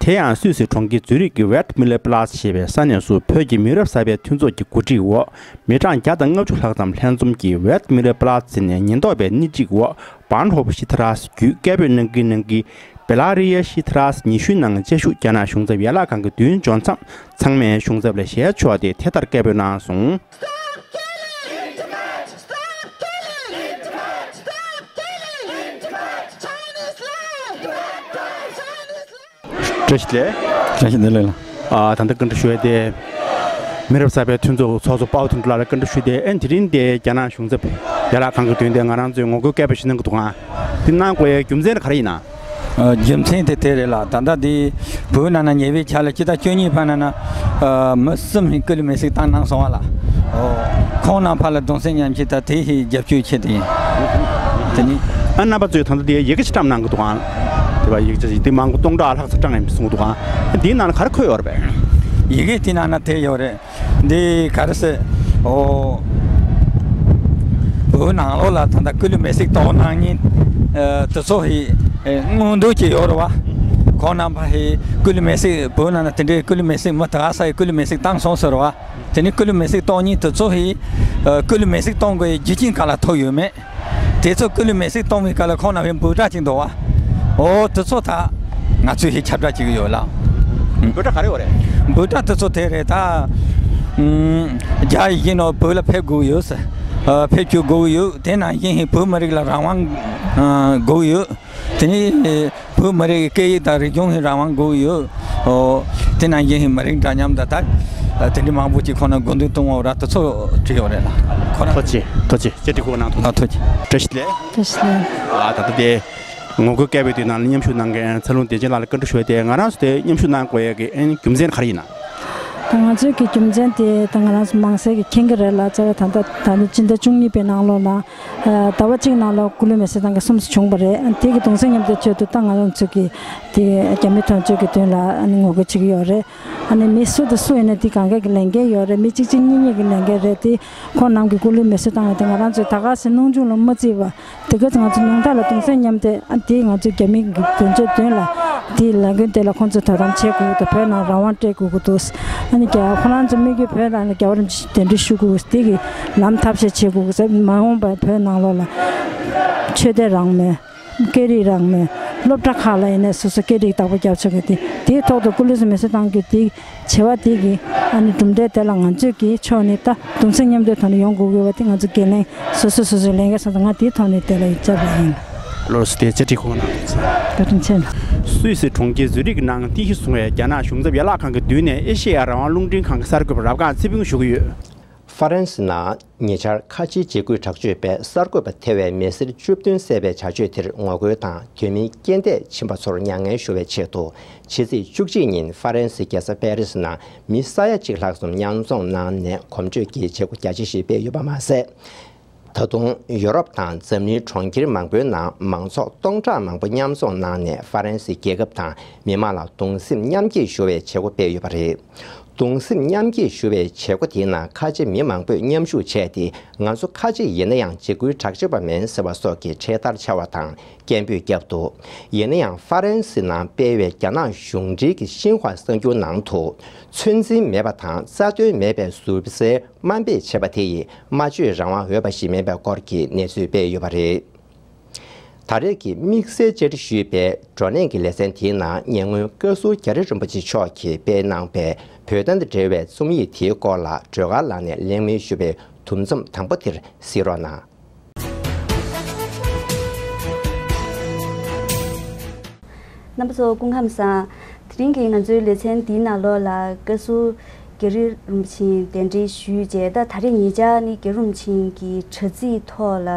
དེ་ཡང་སུད་སི་གྲོང་ཁྱེར་ཛུ་རིག་གི་Welt Miller Platz ཞེས་པའི་ས་གནས་སུ་བོད་ཀྱི་མི་རབས་གསར་པའི་མཐུན་ཚོགས་ཀྱི་གོ་སྒྲིག་འོག་མི་གྲངས་བརྒྱ་དང་ལྔ་བཅུ་ལྷག་ཙམ་ལྷན་འཛོམས་ཀྱིས་Welt Miller Platz ནས་ཉེན་རྟོག་པའི་སྣེ་ཁྲིད་འོག་Bahnhof Straße བརྒྱུད་སྐད་འབོད་གནང་གིན་གནང་གིན། Belarusia Straße ཉི་ཤུའི་ནང་བཅའ་བཞུགས་རྒྱ་ནག་གཞུང་ཚབ་ཡན་ལག་ཁང་གི་མདུན་འབྱོར་མཚམས། ཚང་མས་གཞུང་ཚབ་ལ་ཞལ་ཕྱོགས་ཏེ་དེ་ལྟར་སྐད་འབོད་གནང་སོང་། Stop killing! Stop killing! Stop killing! Chinese land! Chinese land! བཀྲ་ཤིས་བདེ་ལེགས། བཀྲ་ཤིས་བདེ་ལེགས་ལགས། ཨ། ད་ལྟ་བཀའ་འདྲི་ཞུ་ཡ་དེ། མི་རབས་གསར་པའི་མཐུན་ཚོགས་ཚོགས་གཙོ་པའོ་ཐུན་ཀྲུང་ལགས་ལ་བཀའ་འདྲི་ཞུས་ཏེ། ཨན། དེ་རིང་དེ་རྒྱ་ནག་གཞུང་ཚབ་ཡན་ལག་ཁང་གི་མདུན་དེ་ང་རང་ཚོས་ངོ་རྒོལ་སྐད་འབོད་ཞུ་གནང་གི་འདུག་ཨང་། དེ་གནང་དགོས་ཡའི་རྒྱུ་མཚན་ག་རེ་ཡིན་ན། ཨ། རྒྱུ་མཚན་དེ་དེ་རེད་ལགས། ད་ལྟ་དེ་བོད་ནང་ན་ཉེ་བའི་ཆར་ལ་སྤྱི་ཟླ་བཅུ་གཉིས་བར་ན་ན། ཨ། མི་གསུམ་ཞིག་སྐུ་ལུས་མེར་སྲེག་བཏང་གནང་སོང་བ་ལགས། ཨོ། ཁོང་རྣམ་པ་ལ་གདུང་སེམས་མཉམ་སྐྱེད་དང་དེ་ཡི་རྒྱབ་སྐྱོར་ཆེད་དུ་ཡིན། དེ་ནི། ཨ། རྣམ་པ་ཚོས་ད་ལྟ་དེ་ཡི་གེ་ཅིག་བཀྲམ་གནང་གི་འདུག་ཨང་། དེ་བ་ཡི་གེ་ཅིག་དེ་མང་པོ་སྟོང་ཕྲག་ལྷག་ཙམ་བཀྲམ་ཡིན་གསུངས་འདུག་ཨང་། དེའི་ནང་ལ་ག་རེ་འཁོད་ཡོད་རེད་པས། ཡི་གེ་དེ་ནང་ན་དེ་ཡོད་རེད། འདི་ག་རེ་ཟེར། ཨོ། བོད་ནང་ལོགས་ལ་ད་ལྟ་སྐུ་ལུས་མེར་སྲེག་གཏོང་གནང་མཁན། ཨ། དེ་ཚོ་ཧི། ཨེ། མངོན་འདོད་ཀྱི་ཡོད་རེད་བ། ཁོང་རྣམ་པ་ཧི་སྐུ་ལུས་མེར་སྲེག་བོད་ནང་ན་དེ་འདྲའི་སྐུ་ལུས་མེར་སྲེག་མི་དེ་ག་ས་ཡི་སྐུ་ལུས་མེར་སྲེག་བཏང་སོང་ཟེར་བ། དེ་ནི་སྐུ་ལུས་མེར་སྲེག་གཏོང་མཁན་དེ་ཚོ་ཧི། ཨ། སྐུ་ལུས་མེར་སྲེག་གཏོང་དགོས་ཡའི་རྒྱུ་རྐྱེན་ག་ལ་ཐུག་ཡོད་མེད། དེ་ཚོ་སྐུ་ལུས་མེར་སྲེག་གཏོང་བའི་སྐབས་ལ་ཁོང་རྣམ་པའི་འབོད་སྒྲ་ཅིག་འདུག་བ། ཨོ། དེ་ཚོ་ད་ང་ཚོས་ཧི་ཁྱབ་བསྒྲགས་བྱེད་ཀྱི་ཡོད་ལགས། འབོད་སྒྲ་ག་རེ་ཡོད་རེད། འབོད་སྒྲ་དེ་ཚོ་དེ་རེད་ད། ཨུམ། རྒྱ་ཡི་གེ་ནང་བོད་ལ་ཕེབས་དགོས་ཡོད་ཟེར། ཨ། ཕེབས་བཅུག་དགོས་ཡོད། དེ་ནང་བཞིན་ཧི་བོད་མི་རིགས་ལ་རང་དབང་། ཨ། དགོས་ཡོད། དེ་ནས་བོད་མི་རིགས་ཀྱི་སྐད་ཡིག་དང་རིག་གཞུང་ཧི་རང་དབང་དགོས་ཡོད། ཨོ། དེ་ནང་བཞིན་ཧི་མི་རིགས་འདྲ་མཉམ་དང་ད། ཨ། དེ་འདྲ་མང་པོ་ཅིག་ཁོ་ན་དགོས་འདུན་གཏོང་བ་ར་དེ་ཚོ་བྲིས་ཡོད་རེད་ལགས། ཁོ་རང་། ཐུགས་རྗེ་ཆེ། ཐུགས་རྗེ་ཆེ། བཀའ་དྲིན་ཆེ། ཨ། ཐུགས་རྗེ། བཀྲ་ཤིས་བདེ་ལེགས། བཀྲ་ཤིས་བདེ་ལེགས། ཨ། ད་ལྟ་དེ་ངོ་རྒོལ་སྐད་འབོད་དེ་ནང་ལ་མཉམ་ཞུགས་གནང་མཁན་ཚ་ལུང་བདེ་ཆེན་ལགས་ལ་བཀའ་འདྲི་ཞུ་བ་དེ། ང་རང་ཚོ་དེ་མཉམ་ཞུགས་གནང་དགོས་ཡ་གི་ཨན་རྒྱུ་མཚན་ག་རེ་ཡིན་ན། ད་ང་ཚོའི་གི་རྒྱུ་མཚན་དེ་ད་ང་རང་ཚོ་མང་སེ་གི་མཁྱེན་གི་རེད་ལ། རྩ་བའི་ད་ལྟ་ད་ནི་སྤྱི་ཟླ་བཅུ་གཉིས་པའི་ནང་ལོགས་ལ། ཨ། ཟླ་བ་གཅིག་ནང་ལ་སྐུ་ལུས་མེར་སྲེག་བཏང་མཁན་གསུམ་བྱུང་བ་རེད། དེ་གི་གདུང་སེམས་མཉམ་སྐྱེད་ཆེད་དུ་ད་ང་རང་ཚོ་གི་དེ་རྒྱ་མི་དོན་གཅོད་ཀྱི་དོན་ལ་ཨ་ནི་ངོ་རྒོལ་བྱེད་ཀྱི་ཡོད་རེད། ཨ་ནི་མི་སུ་དང་སུ་ཡིན་ན་དེ་གང་ག་གི་ལས་འགན་ཡོད་རེད། མི་གཅིག་གཅིག་གཉིས་གཉིས་ཀྱི་ལས་འགན་རེད། དེ་ཁོང་རྣམས་ཀྱི་སྐུ་ལུས་མེར་སྲེག་བཏང་བ་དེ་ང་རང་ཚོས་ད་ག་སེ་སྣང་ཆུང་ལ་མ་བརྩི་བ། དེ་ག་ང་ཚོ་ཉུང་མཐའ་ལ་གདུང་སེམས་མཉམ་སྐྱེད། ཨ། དེ་ང་ཚོ་རྒྱ་མི་གི་དོན་གཅོད་དོན་ལ། དེའི་ལས་འགན་དེ་ལ་ཁོང་ཚོས་དོ་དམ་བྱེད་དགོས་ཀྱི་འདུག་བོད་ནང་རང་དབང་སྤྲད་དགོས་ཀྱི་འདུག་ཨ་ནི་རྒྱ་ཁོ་རང་ཚོ་དམིགས་ཡུལ་བོད་ནང་ལ་རྒྱལ་བ་རིན་པོ་ཆེ་གདན་འདྲེན་ཞུ་དགོས། དེ་གི་ལམ་ཐབས་ཤེས་བྱེད་དགོས་ཀྱི་ཟེར། མ་འོངས་པར་བོད་ནང་ལོགས་ལ་ཆོས་དད་རང་མོས། སྐད་རིགས་རང་མོས། སློབ་གྲྭ་ཁག་ལ་ཡིན་ནའི་སོ་སོ་སྐད་རིགས་བདག་པོ་རྒྱབ་ཆོག་གི། དེ་དེའི་ཐོག་ཏུ་སྐུ་ལུས་མེར་སྲེག་བཏང་རྒྱུ་དེ། བྱ་བ་དེ་གི་ཨ་ནི་གྲུབ་འབྲས་དེ་ལ་ང་ཚོས་ཀྱི་ཕྱོགས་ནས་ད་གདུང་སེམས་མཉམ་སྐྱེད་ཐོག་ནས་ཡོང་དགོས་ཀྱི་ཡོད་པ་དེ་ང་ཚོ་འགན་ལེན། སོ་སོས་སོ་སོའི་ལས་འགན་སོང་ཙང་ང་དེའི་ཐོག་ནས་དེ་ལ་ཡིད་ཆེས་པ་ཡིན། ལགས་སོ། དེ་བཅར་འདྲི་ཁོང་ནང་། བཀའ་དྲིན་ཆེ་ལགས། སུད་སི་གྲོང་ཁྱེར་ཛུ་རིག་ནང་རྟེན་གཞི་བཟུང་བའི་རྒྱ་ནག་གཞུང་ཚབ་ཡན་ལག་ཁང་གི་མདུན་ནས་ཨེ་ཤེ་ཡ་རང་དབང་རླུང་འཕྲིན་ཁང་གི་གསར་འགོད་པ་རབ་སྒང་ཚེ་ཕུན་ཞུ་གི་ཡོད། ཧྥ་རན་སི་ནང་ཉེ་ཆར་ཁ་ཆེའི་འཇིགས་སྐུལ་དྲག་སྤྱོད་པས་གསར་འགོད་པ་ཐེ་བའི་མི་སེར་བཅུ་བདུན་བསད་པའི་བྱ་སྤྱོད་དེར་ངོ་རྒོལ་དང་དོན་མིན་རྐྱེན་འདས་ཕྱིན་པ་ཚོར་མྱ་ངན་ཞུ་བའི་ཆེད་དུ། ཕྱི་ཚེས་བཅུ་གཅིག་ཉིན་ཧྥ་རན་སིའི་རྒྱལ་ས་པེ་རི་སི་ནང་མི་ས་ཡ་གཅིག་ལྷག་ཙམ་མཉམ་འཛོམས་གནང་ནས་གོམ་བགྲོད་ཀྱི་བྱེད་སྒོ་རྒྱ་ཆེ་ཞིག་སྤེལ་ཡོད་པ་མ་ཟད། ད་དུང་ཡོ་རོབ་དང་འཛམ་གླིང་གྲོང་ཁྱེར་མང་པོའི་ནང་མང་ཚོགས་སྟོང་ཕྲག་མང་པོ་མཉམ་འཛོམས་གནང་ནས་ཧྥ་རན་སིའི་རྒྱལ་ཁབ་དང་མི་མང་ལ་གདུང་སེམས་མཉམ་སྐྱེད་ཞུ་བའི་བྱེད་སྒོ་སྤེལ་ཡོད་པ་རེད། གདུང་སེམས་མཉམ་སྐྱེད་ཞུ་བའི་བྱེད་སྒོ་དེའི་ནང་ཁ་ཆེ་མི་མང་པོས་མཉམ་ཞུགས་བྱས་ཏེ། ང་ཚོ་ཁ་ཆེ་ཡིན་ན་ཡང་འཇིགས་སྐུལ་དྲག་སྤྱོད་པ་མིན་ཟེར་བ་སོགས་ཀྱི་འཕྲེད་དར་འཕྱར་བ་དང་སྐད་འབོད་བརྒྱབ་འདུག་ཡིན་ན་ཡང་ཧྥ་རན་སི་ནང་སྤེལ་བའི་རྒྱ་ནག་གཞུང་འབྲེལ་གྱི་ཤིན་ཧྭ་གསར་འགྱུར་ནང་དུ། ཚོད་འཛིན་མེད་པ་དང་རྩ་དོན་མེད་པའི་ཟུར་ཟའི་དམའ་འབེབས་བྱས་པ་དེ་ཡིས་སྨྲ་བརྗོད་རང་དབང་འོས་པ་ཞིག་མིན་པའི་སྐོར་གྱི་གནས་ཚུལ་སྤེལ་ཡོད་པ་རེད། ད་རེས་ཀྱི་དམིགས་བསལ་བཅར་འདྲི་ཞུས་པའི་བགྲོ་གླེང་གི་ལེ་ཚན་དེའི་ནང་ཉེ་སྔོན་བཀའ་ཟུར་རྒྱ་རི་རིན་པོ་ཆེ་མཆོག་གིས་སྤེལ་གནང་བའི་བོད་དོན་དང་འབྲེལ་བའི་རྩོམ་ཡིག་དེའི་སྐོར་ལ་སྒྲོལ་དཀར་ལགས་ནས་གླེང་མོལ་ཞུ་བའི་འདུ་འཛོམས་དང་པོ་དེར་གཟིགས་རོགས་གནང་། རྣམ་པ་ཚོ་སྐུ་ཁམས་བཟང་། དེ་རིང་གི་ང་ཚོའི་ལེ་ཚན་འདིའི་ནང་ལོགས་ལ་བཀའ་ཟུར་ རྒྱ་རི་རིན་པོ་ཆེ་གདན་འདྲེན་ཞུས་རྗེས། ད་ད་རེས་ཉེ་ཆར་ནི་རྒྱ་རི་རིན་པོ་ཆེ་གི་དྲ་ཚིགས་ཐོག་ལ་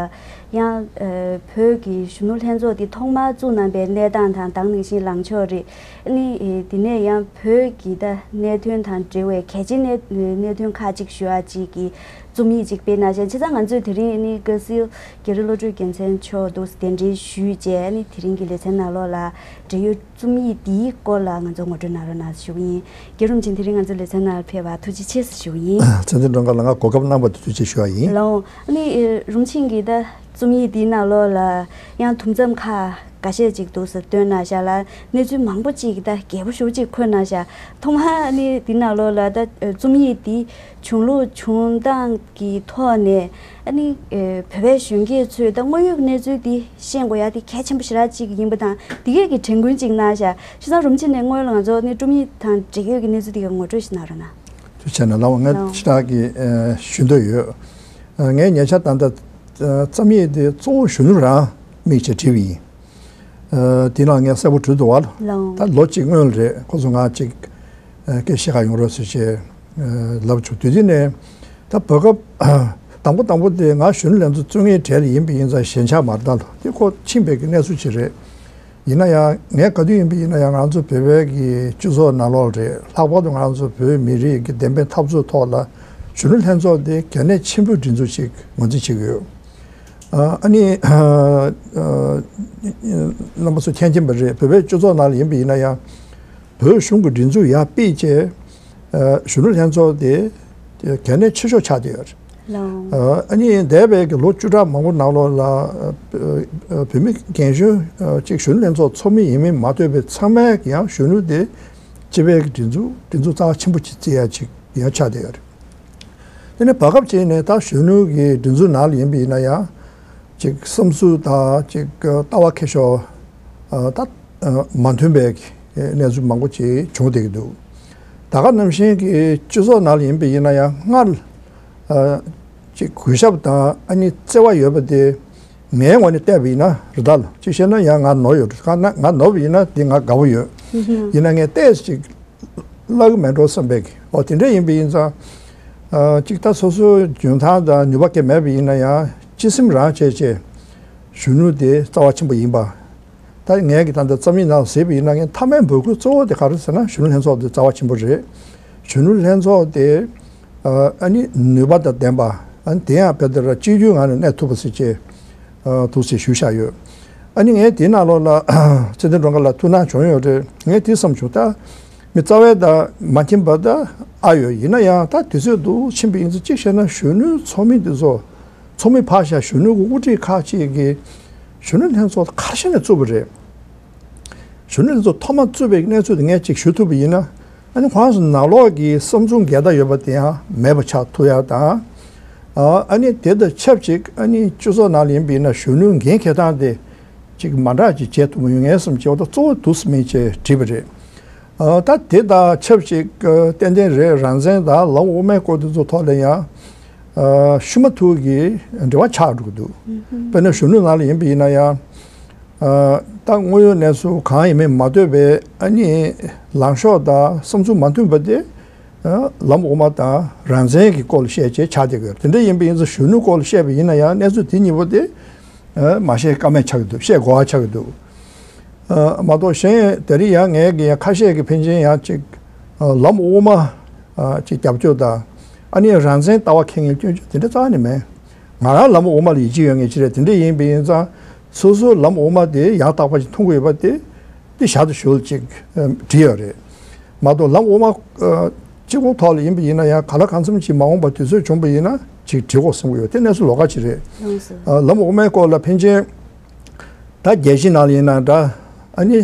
ཡང་ཨ་བོད་ཀྱི་གཞོན་ནུ་ལྷན་ཚོགས་འདི་ཐོག་མར་བཙུགས་གནང་པའི་གནས་སྟངས་དང་དེ་ནང་བཞིན་ལངས་ཕྱོགས་རེད། ཨ་ནི་ཨེ་དེ་ནས་ཡང་བོད་ཀྱི་ད་གནད་དོན་དང་འབྲེལ་བའི་གལ་ཆེའི་གནད་གནད་དོན་ཁག་ཅིག་ཞུ་ཡག་ཅིག་གི་རྩོམ་ཡིག་ཅིག་སྤེལ་གནང་ཤག་བྱས་ཙང་ང་ཚོས་དེ་རིང་ཨ་ནི་དཀར་གསལ་རྒྱ་རི་བློ་གྲོས་རྒྱལ་མཚན་མཆོག་འདུག་གདན་འདྲེན་ཞུས་རྗེས། ཨ་ནི་དེ་རིང་གི་ལེ་ཚན་ནང་ལོགས་ལ་འབྲེལ་ཡོད་རྩོམ་ཡིག་འདིའི་སྐོར་ལ་ང་ཚོ་ངོ་སྤྲོད་གནང་རོགས་གནང་ཞུ་གི་ཡིན། རྒྱ་རི་རིན་པོ་ཆེ་དེ་རིང་ང་ཚོའི་ལེ་ཚན་ནང་ཕེབས་པར་ཐུགས་རྗེ་ཆེ་ཞུ་གི་ཡིན། ཚེ་བརྟན་སྒྲོལ་དཀར་ལགས་ལ་གོ་སྐབས་གནང་བར་ཐུགས་རྗེ་ཆེ་ཞུ་བ་ཡིན། ལགས་འོང་། ཨ་ནི་ཨེ་རིན་པོ་ཆེ་གིས་ད་རྩོམ་ཡིག་འདིའི་ནང་ལོགས་ལ་ཡང་དུམ་མཚམས་ཁག་འགའ་ཤས་ཅིག་འདུག་ཟེར་བཏོན་གནང་ཤག་ལ། གནས་ཚུལ་མང་པོ་ཅིག་ད་རྒྱས་པོ་ཞེ་པོ་ཅིག་འཁོད་གནང་ཤག་ཐོག་མར་ཨ་ནི་འདི་ནང་ལོགས་ལ་ད་རྩོམ་ཡིག་འདི་བྱུང་ལུགས་བྱུང་སྟངས་ཀྱི་ཐོག་ནས་ཨ་ནི་ཨེ་བོད་པའི་གཞོན་སྐྱེས་ཚོས་ད་དངོས་ཡོད་གནས་ཚུལ་འདི་ཤེས་དགོས་ཡག་འདི་གལ་ཆེན་པོ་ཞེ་དྲག་ཅིག་ཡིན་པ་དང་། འདི་གས་ཀྱི་དྲན་སྐུལ་ཅིག་གནང་ཤག་བྱས་ཙང་རིན་པོ་ཆེ་ནས་སྔོན་ལ་ང་ཚོ་ཨ་ནི་རྩོམ་ཡིག་དང་འབྲེལ་ཡོད་ཀྱི་གནས་ཚུལ་འདི་གས་ངོ་སྤྲོད་ཞིག་གནང་རོགས་གནང་། ཐུགས་རྗེ་ཆེ་གནང་། ལགས་འོང་། ང་ལགས་འོང་། ཞེ་དྲག་གི་ཨེ་ཞུ་འདོད་ཡོད། ཨ་ངས་ཉེ་ཆར་ད་ལྟ་ཨ་རྩོམ་ཡིག་འདི་གཙོ་བོ་གཞོན་ནུ་རང་དམིགས་བྱས་བྲིས་པ་ཡིན། ཨ་དེ་ལ་ངས་གསལ་པོ་བྲིས་འདུག་བ། ལགས་འོང་། ད་ལོ་གཅིག་སྔོན་རེད། ཁོ་ཚོ་ང་གཅིག་ཨ་སྐད་བཤད་ག་ཡོང་རོགས་ཟེར་བྱས་ཨ་ལབ་བྱུང་། དུས་དེ་ནས་ད་བར་སྐབས་དང་པོ་དང་པོ་དེ་ང་གཞོན་ནུ་ལྷན་ཚོགས་བཙུགས་མཁན་གྲས་ལ་ཡིན་པ་ཡིན་ཙང་ཞེན་ཆགས་མ་རེད། ད་ལོ་དེ་ཁོ་ཕྱིན་པའི་གི་གནས་ཚུལ་ཅིག་རེད། ཡིན་ན་ཡང་ངས་ག་དུས་ཡིན་པ་ཡིན་ན་ཡང་ང་ཚོ་བོད་པའི་གི་སྤྱི་ཚོགས་ནང་ལོགས་རེད། ལྷག་པར་དུ་ང་ཚོ་བོད་མི་རིགས་ཀྱི་བདེན་པའི་འཐབ་རྩོད་ཐོག་ལ་གཞོན་ནུ་ལྷན་ཚོགས་དེ་གལ་གནད་ཆེན་པོའི་སྒྲིག་འཛུགས་ཤིག་ངོས་འཛིན་བྱེད་ཀྱི་ཡོད། ཨ་ཨ་ནི་ཨ་ཨ་རྣམ་པ་ཚོ་མཁྱེན་མཁྱེན་པ་རེད། བོད་པའི་སྤྱི་ཚོགས་ནང་ལ་ཡིན་པ་ཡིན་ན་ཡང་བོད་གཞུང་གི་སྒྲིག་འཛུགས་ཡར་སྤེལ་བྱས། ཨ་གཞོན་ནུ་ལྷན་ཚོགས་དེ་གལ་གནད་ཆེ་ཤོས་ཆགས་བསྡད་ཡོད་རེད། ལགས་འོང་། ཨ་ཨ་ནི་འདས་པའི་གི་ལོ་བཅུ་ཕྲག་མང་པོ་ནང་ལོགས་ལ་ཨ་ཨ་བོད་མི་རྒན་གཞོན་ཨ་གཅིག་གཞོན་ནུ་ལྷན་ཚོགས་ཚོགས་མི་ཡིན་མིན་མ་ལྟོས་པའི་ཚང་མས་ཀྱང་གཞོན་ནུ་དེ་སྤྱི་པའི་གི་སྒྲིག་འཛུགས་སྒྲིག་འཛུགས་རྩ་བ་ཆེན་པོ་ཅིག་བརྩི་ཡ་ཅིག་ཡང་ཆགས་བསྡད་ཡོད་རེད། དེ་ནས་བར་སྐབས་ཅིག་ནས་ད་གཞོན་ནུ་གི་སྒྲིག་འཛུགས་ནང་ལ་ཡིན་པ་ཡིན་ན་ཡང་ཅིག་བསམ་ཚུལ་དང་ཅིག་ལྟ་བ་ཁེ་ཤོར་ཨ་ད་ཨ་མ་མཐུན་པའི་གནས་ཚུལ་མང་པོ་ཅིག་བྱུང་བསྡད་ཀྱི་འདུག་ད་ག་ནང་བཞིན་གྱི་སྤྱི་ཚོགས་ནང་ལ་ཡིན་པ་ཡིན་ན་ཡང་སྔར་ཨ་ཅིག་གུས་ཞབས་དང་ཨ་ནི་བརྩེ་བ་ཡོད་པ་དེ་ངའི་ངོས་ནས་བལྟས་པ་ཡིན་ན་རེད། ད་ལ་ཅིག་བཤད་ན་ཡང་ང་ནོར་ཡོད་རེད། ང་ན་ང་ནོར་བ་ཡིན་ན་དེ་ང་དགའ་བོ་ཡོད། ཡིན་ན་ངས་ཏོག་ཙམ་ཅིག་བརླག་གི་མེད་འགྲོ་བསམ་པའི་གི་འོ་དེ་འདྲ་ཡིན་པ་ཡིན་ཙང་། ཨ་གཅིག་ད་སོ་སོའི་འཇོན་ཐང་དང་ནུས་པ་གང་མེད་པ་ཡིན་ན་ཡང་སྤྱི་སེམས་རང་བྱས་བྱས་གཞོན་ནུ་དེ་རྩ་བ་ཆེན་པོ་ཡིན་པ། ད་ངས་གི་ད་ལྟ་རྩོམ་ཡིག་ནང་གཟིགས་པ་ཡིན་ན་ངས་མཐའ་མའི་འབོད་སྐུལ་གཙོ་བོ་དེ་ག་རེ་ཟེར་ན་གཞོན་ནུ་ལྷན་ཚོགས་དེ་རྩ་བ་ཆེན་པོ་རེད། གཞོན་ནུ་ལྷན་ཚོགས་དེ་ཨ་ནི་ནུས་པ་དང་ལྡན་པ། ཨ་ནི་དེ་ཡང་དཔེ་ལྟར་གཅིག་གྱུར་ངང་ནས་གནས་ཐུབ་པ་ཟེར་བྱས་ཨ་འདུག་ཟེར་ཞུས་བཞག་ཡོད། ཨ་ནི་ངས་དེའི་ནང་ལོགས་ལ་ཚེ་བརྟན་སྒྲོལ་དཀར་ལགས་ཐུགས་སྣང་བྱུང་ཡོད་རེད། ངས་དེ་བསམ་བྱུང་། ད་མི་རྩ་བའི་དང་མ་མཐུན་པ་ད་ཨ་ཡོད། ཡིན་ན་ཡང་ད་དུས་ཚོད་འདུག་ཕྱིན་པ་ཡིན་ཙང་གཅིག་བཤད་ན་གཞོན་ནུའི་ཚོགས་མི་འདི་ཚོ་ཚོགས་མི་ཕར་བཞག་གཞོན་ནུ་གི་དབུ་ཁྲིད་ཁག་ཅིག་གིས་གཞོན་ནུ་ལྷན་ཚོགས་ག་རེ་བྱས་ནས་བཙུགས་པ་རེད། གཞོན་ནུ་ལྷན་ཚོགས་ཐོག་མ་བཙུགས་པའི་གནས་ཚུལ་དེ་ངས་ཅིག་ཞུ་ཐུབ་པ་ཡིན་ན། ཨ་ནི་ཁོ་རང་ཚོ་ནང་ལོགས་ཀྱི་བསམ་ཚུལ་འགལ་ཟླ་ཡོད་པ་དེ་ཡང་མེད་པ་ཆགས་ཐུབ་ཡ་དང་། ཨ་ཨ་ནི་དེ་དང་ཆབས་ཅིག་ཨ་ནི་སྤྱི་ཚོགས་ནང་ལ་ཡིན་པ་ཡིན་ན་གཞོན་ནུ་འགན་འཁྱེར་སྟངས་དེ་ཅིག་མ་འདྲ་ཅིག་བྱེད་ཐུབ་མ་ཡོང་ངས་བསམ་བྱས། འོ་ད་གཙོ་བོ་འདུག་སེ་མིན་བྱས་བྲིས་པ་རེད། ཨ་ད་དེ་དང་ཆབས་ཅིག་ཨ་ཏན་ཏན་རེད། རང་བཙན་དང་ལམ་དབུ་མའི་སྐོར་དེ་ཚོ་ཐོག་ལ་ཡང་ཨ་ཤུ་མ་ཐུག་གི་འབྲེལ་བ་ཆགས་འགྲོ་གི་འདུག་དཔེར་ན་གཞོན་ནུ་ནང་ལ་ཡིན་པ་ཡིན་ན་ཡང་། ཨ་ད་དངོས་ཡོད་གནས་ཚུལ་གང་ཡིན་མིན་མ་ལྟོས་པའི་ཨ་ནི་ལངས་ཕྱོགས་དང་བསམ་ཚུལ་མ་མཐུན་པ་དེ་ཨ་ལམ་དབུ་མ་དང་རང་བཙན་གྱི་སྐོར་ལ་བཤད་བྱས་ཆགས་བསྡད་ཀྱི་ཡོད། དེ་འདྲ་ཡིན་པ་ཡིན་ཙང་གཞོན་ནུ་སྐོར་ལ་བཤད་པ་ཡིན་ན་ཡང་གནས་ཚུལ་དེ་གཉིས་པོ་དེ་ཨ་མ་བཤད་ཀ་མེད་ཆགས་ཀྱི་འདུག་བཤད་དགོས་པ་ཆགས་ཀྱི་འདུག་ཨ་མ་གཏོགས་གཞན་དེ་རིང་ཡང་ངས་ཀྱི་ཡང་ཁ་ཤས་ཀྱི་ཕན་ཆད་ཡང་ཅིག་ཨ་ལམ་དབུ་མ་ཨ་ཅིག་རྒྱབ་སྐྱོར་དང་ཨ་ནི་རང་བཙན་ལྟ་བ་འཁྱེར་མཁན་སྐྱོན་བརྗོད་དེ་འདྲ་རྩ་བ་ནས་མེད། ང་རང་ལམ་དབུ་མ་ལ་ཡིད་ཆེས་ཡོད་མཁན་ཅིག་རེད། དེ་འདྲ་ཡིན་པ་ཡིན་ཙང་། སོ་སོའི་ལམ་དབུ་མ་དེ་ཡང་དག་པ་ཞིག་མཐོང་གི་ཡོད་པ་དེ་དེ་ཞར་དུ་ཞུ་ཅིག་བྲིས་ཡོད་རེད། མ་གཏོགས་ལམ་དབུ་མ་ཨ་གཅིག་པོ་ཐོག་ལ་ཡིན་པ་ཡིན་ན་ཡང་། ག་ལ་གང་འཚམ་ཅིག་མ་འོངས་པ་དུས་ཚོད་བྱུང་པ་ཡིན་ན་ཅིག་བྲིས་དགོས་བསམ་གྱི་ཡོད། དེ་གནས་ཚུལ་ལོགས་ཀ་ཅིག་རེད། ལགས་སོ། ཨ་ལམ་དབུ་མའི་སྐོར་ལ་ཕན་ཆད་ད་རྒྱལ་སྤྱི་ནང་ལ་ཡིན་ན་འདྲ། ཨ་ནི་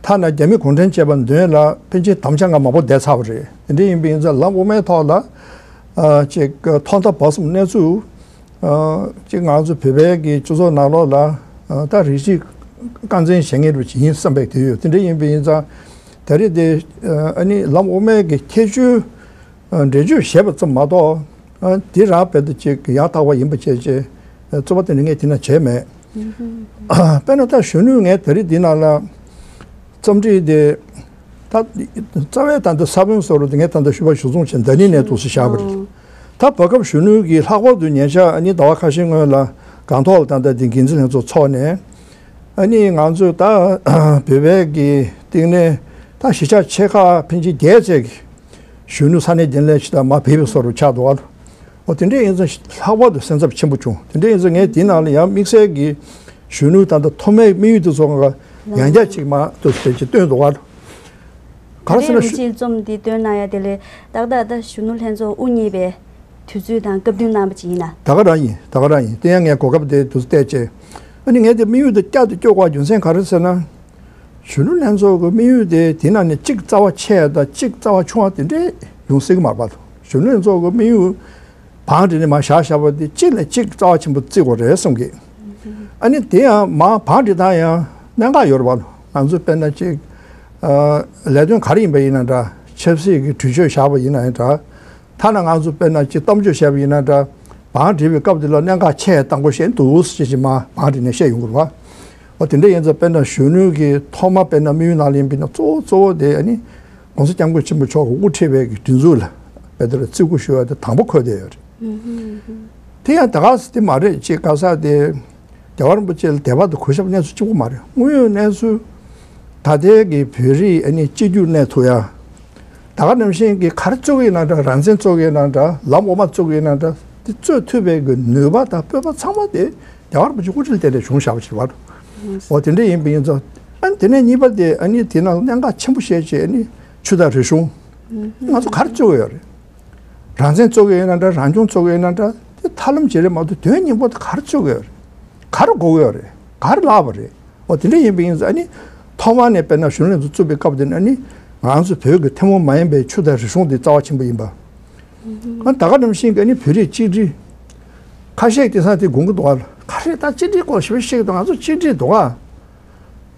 ཐ་ན་རྒྱ་མི་གུང་ཁྲན་བཅས་པ་མདུན་ལ་ཕན་ཆད་དམ་བཅའ་ང་མང་པོ་བསྡད་ཚར་བ་རེད། དེ་འདྲ་ཡིན་པ་ཡིན་ཙང་ལམ་དབུ་མའི་ཐོག་ལ་ཨ་ཅིག་ཐོག་མཐའ་བར་གསུམ་གནས་ཚུལ། ཨ་ཅིག་ང་ཚོ་བོད་པའི་གི་སྤྱི་ཚོགས་ནང་ལོགས་ལ་ཨ་ད་རིགས་གཅིག་རྐང་འཛིན་བྱེད་མཁན་རུ་ཅིག་ཡིན་བསམ་པའི་དེ་ཡོད། དེ་འདྲ་ཡིན་པ་ཡིན་ཙང་ད་རེས་དེ་ཨ་ནི་ལམ་དབུ་མའི་གི་ཁྱད་ཆོས་ཨ་འགྲེལ་བརྗོད་བྱས་པ་ཙམ་མ་གཏོགས། ཨ་དེ་རང་རྦད་དེ་ཅིག་ཡང་དག་པ་ཡིན་པ་བྱས་བྱས་རྩོད་པ་དེ་འདྲ་ངས་དེ་ན་བྱས་མེད། དཔེར་ན་ད་གཞོན་ནུ་ངས་ད་རེས་འདི་ནང་ལ་རྩོམ་བྲིས་དེ་ ད་རྩ་བའི་ད་ལྟ་ས་བོན་སོགས་རུ་དེ་ངས་ད་ལྟ་ཞུ་བ་ཞུ་ཚོང་བྱས་འདི་ནས་ནས་འདུག་སེ་བཞག་པ་རེད། ད་བར་སྐབས་གཞོན་ནུ་གིས་ལྷག་པར་དུ་ཉེ་ཆར་ཨ་ནི་ཟླ་བ་ཁ་ཤས་སྔོན་ལ་སྒང་ཐོག་ལ་ད་ལྟ་འདི་འགན་འཛིན་ལྷན་ཚོགས་འཚོགས་ནས། ཨ་ནི་ང་ཚོས་ད་བོད་པའི་གི་སྟེང་ནས་ད་གཞིས་ཆགས་ཆེ་ཁག་ཕལ་ཆེར་བརྒྱད་ཙམ་གྱི་གཞོན་ནུ་ས་གནས་རྒྱུན་ལས་ཅིག་དང་མར་ཕེབས་པའི་བཟོ་འདྲ་ཆགས་འདུག་ག། འོ་དེ་འདྲ་ཡིན་ཙང་ལྷག་པར་དུ་སེམས་འཚབ་ཆེན་པོ་བྱུང་། དེ་འདྲ་ཡིན་ཙང་ངས་དེའི་ནང་ལ་ཡང་དམིགས་བསལ་གྱི་གཞོན་ནུ་ད་ལྟ་ཐོག་མའི་དམིགས་ཡུལ་དེ་ཚོ་ཡང་ཡང་བསྐྱར་ཅིག་མར་ཏོག་ཙམ་ཅིག་བཏོན་འདུག་ག། ག་རེ་ཟེར་ན། རིམ་གྱིས་རྩོམ་འདི་བཏོན་གནང་ཡ་དེ་ལས་ཏག་ཏག་ད་གཞོན་ནུ་ལྷན་ཚོགས་དབུ་བརྙེས་པའི་དུས་ཚོད་དང་སྐབས་བསྟུན་གནང་བ་ཅིག་ཡིན་ན། ད་ག་རང་ཡིན། ད་ག་རང་ཡིན། དེ་ཡང་ངས་གོ་སྐབས་དེ་དུས་བལྟས་བྱས། ཨ་ནི་ངས་དེ་དམིགས་ཡུལ་དེ་བསྐྱར་དུ་སྐྱོར་དགོས་རྒྱུ་མཚན་ག་རེ་ཟེར་ན། གཞོན་ནུ་ལྷན་ཚོགས་ཀྱི་དམིགས་ཡུལ་དེ་དེ་ནང་ནས་གཅིག་རྩ་བ་ཆེ་ཡ་དང་གཅིག་རྩ་བ་ཆུང་བ་དེ་འདྲས་ཡོང་སྲིད་ཀྱི་མ་རེད་པ། གཞོན་ནུ་ལྷན་ཚོགས་ཀྱི་དམིགས་ཡུལ་བང་སྒྲིག་ནས་མར་བཞག་བཞག་པ་དེ་གཅིག་ལས་གཅིག་རྩ་བ་ཆེན་པོ་བརྩི་དགོས་རེད་བསམ་གི། ཨ་ནི་དེ་ཡང་མར་བང་སྒྲིག་སྟངས་ཡང་གནད་འགག་ཡོད་རེད་པ། ང་ཚོ་དཔེར་ན་གཅིག་ཨ་ལས་དོན་ག་རེ་ཡིན་པ་ཡིན་ན་འདྲ། ཆབ་སྲིད་ཀྱི་གྲོས་ཆོད་བཞག་པ་ཡིན་ན་ཡང་འདྲ། ཐ་ན་ང་ཚོ་དཔེར་ན་ཅིག་གཏམ་བརྗོད་བྱས་པ་ཡིན་ན་འདྲ། བང་སྒྲིག་པའི་སྐབས་དེ་ལ་གནད་འགག་ཆེ་བཏང་དགོས་ཤེས་འདུག་ཅེས་ཅིག་མར་བང་སྒྲིག་ནས་བཤད་ཡོང་གི་རེད་པ། འོ་དེ་འདྲ་ཡིན་ཙང་དཔེར་ན་གཞོན་ནུ་གི་ཐོག་མ་དཔེར་ན་དམིགས་ཡུལ་ནང་ལ་ཡིན་པ་ཡིན་ན་གཙོ་བོ་གཙོ་བོ་དེ་ཨ་ནི་༸གོང་ས་༸སྐྱབས་མགོན་ཆེན་པོ་མཆོག་གིས་དབུ་ཁྲིད་པའི་གི་སྒྲིག་འཛུགས་ལ་དཔེ་དེ་ལ་བརྩི་བཀུར་ཞུ་བ་དེ་དང་པོ་འཁོད་བསྡད་ཡོད་རེད། དེ་ཡང་ད་ག་ས་དེ་མ་རེད། ཅེས་ག་ས་དེ། རྒྱལ་བ་རིན་པོ་ཆེ་ལ་དད་པ་དང་གུས་ཞབས་གནས་ཚུལ་གཅིག་པོ་མ་རེད། དངོས་ཡོད་གནས་ཚུལ། ད་ལྟའི་གི་བོད་རིགས་ཨ་ནི་གཅིག་གྱུར་གནས་ཐུབ་ཡ། ད་ག་ནང་བཞིན་གྱི་ག་རེ་བཙུགས་ཡིན་ན་འདྲ། རང་བཙན་བཙུགས་ཡིན་ན་འདྲ། ལམ་འོག་མ་བཙུགས་ཡིན་ན་འདྲ། དེ་བཙུགས་ཐུབ་པའི་གི་ནུས་པ་དང་སྤོབས་པ་ཚང་མ་དེ་རྒྱལ་བ་རིན་པོ་ཆེ་དབུ་ཁྲིད་ལ་བརྟེན་ནས་བྱུང་བཞག་པ་ཞིག་རེད་པ། འོ་དེ་འདྲ་ཡིན་པ་ཡིན་ཙང་། ཨ་ནི་དེ་ནས་གཉིས་པ་དེ་ཨ་ནི་དེ་ནང་གནད་འགག་ཆེན་པོ་བཤད་བྱས་ཨ་ནི་ཆོས་དང་རིག་གཞུང་། ང་ཚོ་ག་རེ་བཙུགས་ཡོད་རེད། རང་བཙན་བཙུགས་ཡོད་ན་འདྲ། རང་སྐྱོང་བཙུགས་ཡོད་ན་འདྲ། དེ་ཐབས་ལམ་བརྗེ་རེད་མ་གཏོགས་དོན་སྙིང་པོ་དེ་ག་རེ་བཙུགས་ཡོད་རེད། ག་རེ་དགོས་ཡོད་རེད། ག་རེ་བརླག་པ་རེད། འོ་དེ་འདྲ་ཡིན་པ་ཡིན་ཙང་ཨ་ནི་ཐོག་མ་ནས་དཔེར་ན་གཞོན་ནུ་ལྷན་ཚོགས་བཙུགས་པའི་སྐབས་དེ་ནས་ཨ་ནི་ང་ཚོ་བོད་ཀྱི་ཐུན་མོང་མ་ཡིན་པའི་ཆོས་དང་རིག་གཞུང་དེ་རྩ་བ་ཆེན་པོ་ཡིན་པ། ཨ་ད་ག་ནང་བཞིན་གྱི་ཨ་ནི་བོད་རིགས་གཅིག་སྒྲིལ། ཁ་ཤས་དེང་སང་དེ་དགོངས་ཀྱི་འདུག་ག། ག་རེ་ད་གཅིག་སྒྲིལ་སྐོར་ཞེ་པོ་བཤད་ཀྱི་འདུག་ང་ཚོ་གཅིག་སྒྲིལ་འདུག་ག།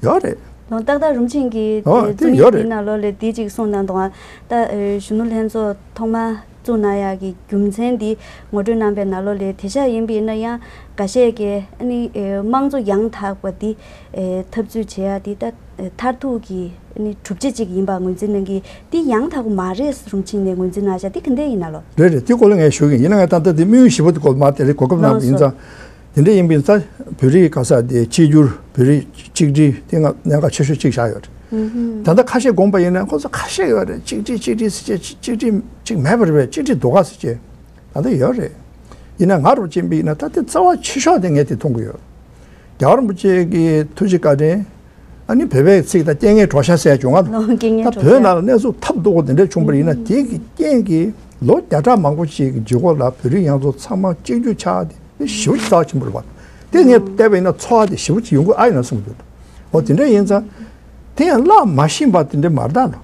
ཡོད་རེད། ལོ་ཏག་ཏག་རུམ་ཆེན་གྱིས་ཨོ་དེ་རྩོམ་ཡིག་ཡོད་རེད། འདིའི་ནང་ལོགས་ལ་དེ་གཅིག་གསུངས་གནང་འདུག་ཨ། ད་ཨེ་གཞོན་ནུ་ལྷན་ཚོགས་ཐོག་མ་བཙུགས་གནང་ཡག་གི་རྒྱུ་མཚན་འདི་ངོ་སྤྲོད་གནང་པའི་ནང་ལོགས་ལ་དེ་ཤག་ཡིན་པ་ཡིན་ན་ཡང་འགའ་ཤས་ཀྱིས་ཨ་ནི་ཨེ་དམངས་གཙོ་ཡང་དག་པ་འདི་ཨེ་འཐབ་རྩོད་བྱེད་ཡག་འདི་ད་ཨེ་མཐར་ཐུག་གི་ཨ་ནི་གྲུབ་ཆ་གཅིག་ཡིན་པ་ངོས་འཛིན་གནང་གི། འདི་ཡང་དག་པ་མ་རེད། རུམ་ཆེན་ནས་ངོས་འཛིན་གནང་བྱ་འདི་ག་འདྲ་ཡིན་ན་ལོ། རེད་རེད། དེ་སྐོར་ལ་ངས་ཞུ་གི་ཡིན། ཡིན་ན་ངས་ད་ལྟ་དེ་དམིགས་ཡུལ་ཞིབ་པོ་དེ་སྐོར་མ་དེ་རིང་གོ་སྐབས་གནང་བ་ཡིན་ཙང་། དེ་འདྲ་ཡིན་པ་ཡིན་ཙང་བོད་རིགས་ག་ས་དེ་གཅིག་གྱུར། བོད་རིགས་གཅིག་སྒྲིལ་དེ་ང་གནད་འགག་ཆེ་ཤོས་གཅིག་ཆགས་ཡོད་རེད། ད་ལྟ་ཁ་ཤས་དགོངས་པ་ཡིན་ན་ཁོ་ཚོ་ཁ་ཤས་ཡོད་རེད། གཅིག་སྒྲིལ་གཅིག་སྒྲིལ་ཟེར་བྱས་གཅིག་སྒྲིལ་གཅིག་མེད་པ་རེད་པས། གཅིག་སྒྲིལ་འདུག་ག་ཟེར་བྱས། ད་ལྟ་ཡོད་རེད། ཡིན་ན་ང་རུ་ཕྱིན་པ་ཡིན་ན་ད་ལྟ་རྩ་བ་ཆེ་ཤོས་དེ་ངས་དེ་མཐོང་གི་ཡོད། རྒྱལ་བ་རིན་པོ་ཆེ་གི་ཐུགས་རྗེ་བཀའ་དྲིན། ཨ་ནི་བོད་པའི་ཚིག་དང་རྐྱེན་ངན་གྲོགས་ཤ་ཟེར་བྱུང་ང་། ལོ་རྐྱེན་ངན་ད་གྲོགས་བོད་ཤ། ནང་ལ་གནས་ཚུལ་ཐབས་སྡུག་པོ་དེ་འདྲ་བྱུང་པ་ཡིན་ན་དེ་གི་རྐྱེན་གྱིས་ལོ་བརྒྱ་ཕྲག་མང་པོ་ཞིག་གི་རྗེས་འགོ་ལ་བོད་རིགས་ཡོངས་རྫོགས་ཚང་མ་གཅིག་གྱུར་ཆགས་དེ་དེ་ཞེ་པོ་ཅིག་རྩ་བ་ཆེན་པོ་རེད་པ། དེ་ངས་བལྟས་པ་ཡིན་ན་ཚོར་བ་དེ་ཞེ་པོ་ཅིག་ཡོང་གི་ཨ་ཡིན་ན་གསུངས་འདུག་འོ་དེ་འདྲ་ཡིན་ཙང་། དེ་ཡང་བརླག་མ་ཤེས་པ་དེ་འདྲ་མ་རེད་ད་ལོ།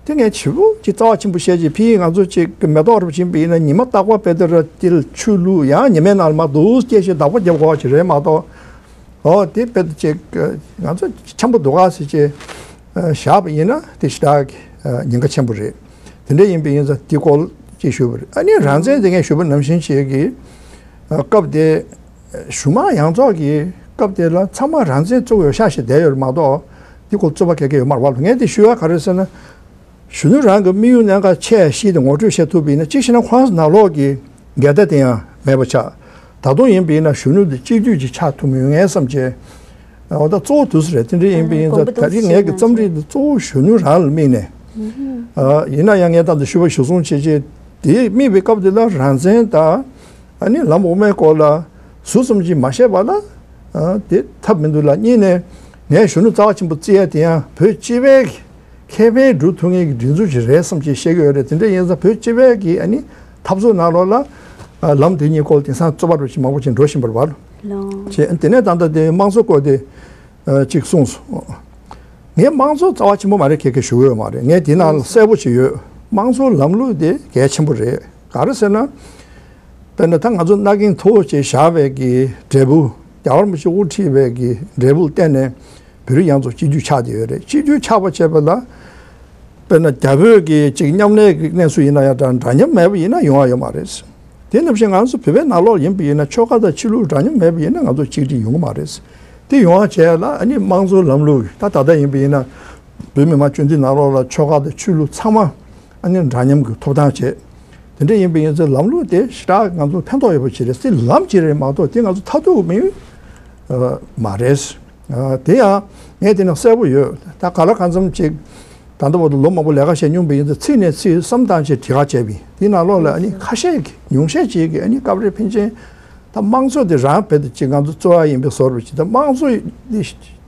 དེ་ངས་ཞེ་པོ་ཅིག་རྩ་བ་ཆེན་པོ་བཤད་ཅིག་ཕ་གི་ང་ཚོ་ཅིག་གི་མེ་ཏོག་རུ་ཕྱིན་པ་ཡིན་ན་ཉི་མ་རྟག་པར་དཔེ་དེ་ར་དེ་ལ་ཆུ་བླུགས། ཡང་ཉི་མའི་ནང་ལ་མར་འདུག་སྐྱེ་ཞིག་བདག་པོ་རྒྱབ་དགོས་པ་ཅིག་རེད་མ་གཏོགས། ཨོ་དེ་དཔེ་དེ་ཅིག་ང་ཚོ་འཆམ་པོ་འདུག་ག་ཟེར་ཅིག་བཞག་པ་ཡིན་ན་དེ་ཞེ་དྲག་གི་ཉེན་ཁ་ཆེན་པོ་རེད། དེ་འདྲ་ཡིན་པ་ཡིན་ཙང་དེ་སྐོར་ཅིག་ཞུས་པ་རེད། ཨ་ནི་རང་བཙན་དེ་ངས་ཞུས་པ་ནང་བཞིན་བྱས་ཀྱི་སྐབས་དེ་གཞུང་མང་ཡོངས་རྫོགས་ཀྱི་སྐབས་དེ་ལ་ཚང་མ་རང་བཙན་བཙུགས་ཡོད་ཤག་ཞིག་བསྡད་ཡོད་རེད་མ་གཏོགས་དེ་སྐོར་རྩོད་པ་ག་གེ་ཡོད་མ་རེད་པ། ངས་དེ་ཞུ་ཡ་ག་རེ་ཟེར་ན། གཞོན་ནུ་རང་གི་དམིགས་ཡུལ་གནད་འགག་ཆེ་ཤོས་དེ་ངོ་སྤྲོད་བྱེད་ཐུབ་པ་ཡིན་ན། གཅིག་བྱས་ན་ཁོ་རང་ཚོ་ནང་ལོགས་ཀྱི་འགལ་ཟླ་དེ་ཡང་མེད་པ་ཆགས། ད་དུང་ཡིན་པ་ཡིན་ན་གཞོན་ནུ་དེ་གཅིག་སྡུད་ཅིག་ཆགས་ཐུབ་མི་ཡོང་ངེས་བསམ་བྱས། འོ་ད་གཙོ་བོ་དུས་སུ་རེད། དེ་འདྲ་ཡིན་པ་ཡིན་ཙང་ད་རེས་ངས་ཀྱི་རྩོམ་རིག་འདི་གཙོ་བོ་གཞོན་ནུ་རང་ལ་དམིགས་ནས། ཡིན་ན་ཡང་ངས་ད་ལྟ་ཞུ་བ་ཞུ་སོང་བྱས་བྱས་དེ་དམིགས་པའི་སྐབས་དེ་ལ་རང་བཙན་དང་། ཨ་ནི་ལམ་འོག་མའི་སྐོར་ལ་ཟུར་ཙམ་ཅིག་མ་བཤད་པ་ལ། ཨ་དེ་ཐབས་མི་འདུག་ལ། གཉིས་ནས་ངས་གཞོན་ནུ་རྩ་བ་ཆེན་པོ་བརྩི་ཡ་དེ་ཡང་བོད་སྤྱི་པའི་ཁེ་ཕན་སྒྲུབ་ཐུབ་མཁན་གྱི་སྒྲིག་འཛུགས་ཅིག་རེད་བསམ་ཅིག་བཤད་ཀྱི་ཡོད་རེད། དེ་འདྲ་ཡིན་ཙང་བོད་སྤྱི་པའི་གི་ཨ་ནི་འཐབ་རྩོད་ནང་ལོགས་ལ་ལམ་དེ་གཉིས་སྐོར་དེང་སང་རྩོད་པ་རུ་ཅིག་མང་པོ་ཅིག་འགྲོ་བཞིན་པ་རེད་པ། ལགས། བྱས་དེ་ནས་ད་ལྟ་དེ་དམངས་གཙོ་སྐོར་དེ་ཅིག་གསུངས་སོང་། ངས་དམངས་གཙོ་རྩ་བ་ཆེན་པོ་མ་རེད་ཁེ་ཁེ་ཞུ་གི་ཡོད་མ་རེད། ངས་དེ་ནང་ལ་གསལ་པོ་ཅིག་ཡོད། དམངས་གཙོ་ལམ་ལུགས་དེ་གལ་ཆེན་པོ་རེད། ག་རེ་ཟེར་ན། དཔེར་ན་ད་ང་ཚོ་མནའ་གན་མཐོ་བོ་ཅིག་བཞག་པའི་གི་འབྲས་བུ། རྒྱལ་བ་རིན་པོ་ཆེ་དབུ་ཁྲིད་པའི་གི་འབྲས་བུ་བརྟེན་ནས་བོད་རིགས་ཡོངས་རྫོགས་གཅིག་གྱུར་ཆགས་བསྡད་ཡོད་རེད། གཅིག་གྱུར་ཆགས་པ་བྱས་པ་ལ། དཔེར་ན་རྒྱ་བོད་ཀྱི་ཅིག་མཉམ་ལས་ཀྱི་གནས་ཚུལ་ཡིན་ན་ཡང་འདྲ། འདྲ་མཉམ་མེད་པ་ཡིན་ན་ཡོང་ཡ་ཡོད་མ་རེད། དེ་ནང་བཞིན་ང་ཚོ་བོད་པའི་ནང་ལོགས་ཡིན་པ་ཡིན་ན་ཆོལ་ཁ་དང་ཆོས་ལུགས་འདྲ་མཉམ་མེད་པ་ཡིན་ན་ང་ཚོ་གཅིག་སྒྲིལ་ཡོང་གི་མ་རེད། དེ་ཡོང་བ་བྱས་ལ་ཨ་ནི་དམངས་གཙོའི་ལམ་ལུགས་ད་ད་ལྟ་ཡིན་པ་ཡིན་ན་ བོད་མི་མང་སྤྱི་འཐུས་ནང་ལོགས་ལ་ཆོལ་ཁ་དང་ཆོས་ལུགས་ཚང་མ་ཨ་ནི་འདྲ་མཉམ་གྱི་ཐོབ་ཐང་བྱས། དེ་འདྲ་ཡིན་པ་ཡིན་ཚེ་ལམ་ལུགས་དེ་ཞེ་དྲག་ང་ཚོ་ཕན་ཐོགས་ཡོད་པ་ཅིག་རེད། སྲིད་ལམ་ཅིག་རེད་མ་གཏོགས་དེ་ང་ཚོ་མཐར་ཐུག་མི་ཡོད་མ་རེད། དེ་ཡང་ངས་དེ་ནས་གསལ་པོ་ཡོད། ད་ག་ལ་གང་འཚམ་ཅིག་ད་ལྟ་བར་དུ་ལོ་མང་པོ་ལས་ཀ་བྱས་མྱོང་པ་ཡིན་ཚེ་ཚིག་ནས་ཚིག་བསམ་སྟངས་ཅིག་དྲི་ག་བྱས་པ་ཡིན། དེ་ནང་ལོགས་ལ་ཨ་ནི་ཁ་ཤས་ཀྱི་ཉུང་ཤས་ཅིག་གིས་ཨ་ནི་སྐབས་རེ་ཕན་ཆད། ད་དམངས་གཙོ་དེ་རང་བེད་དུ་ཅིག་ང་ཚོ་གཙོ་བོ་ཡིན་པའི་བཟོ་འདྲ་ཅིག་ད་དམངས་གཙོ་དེ་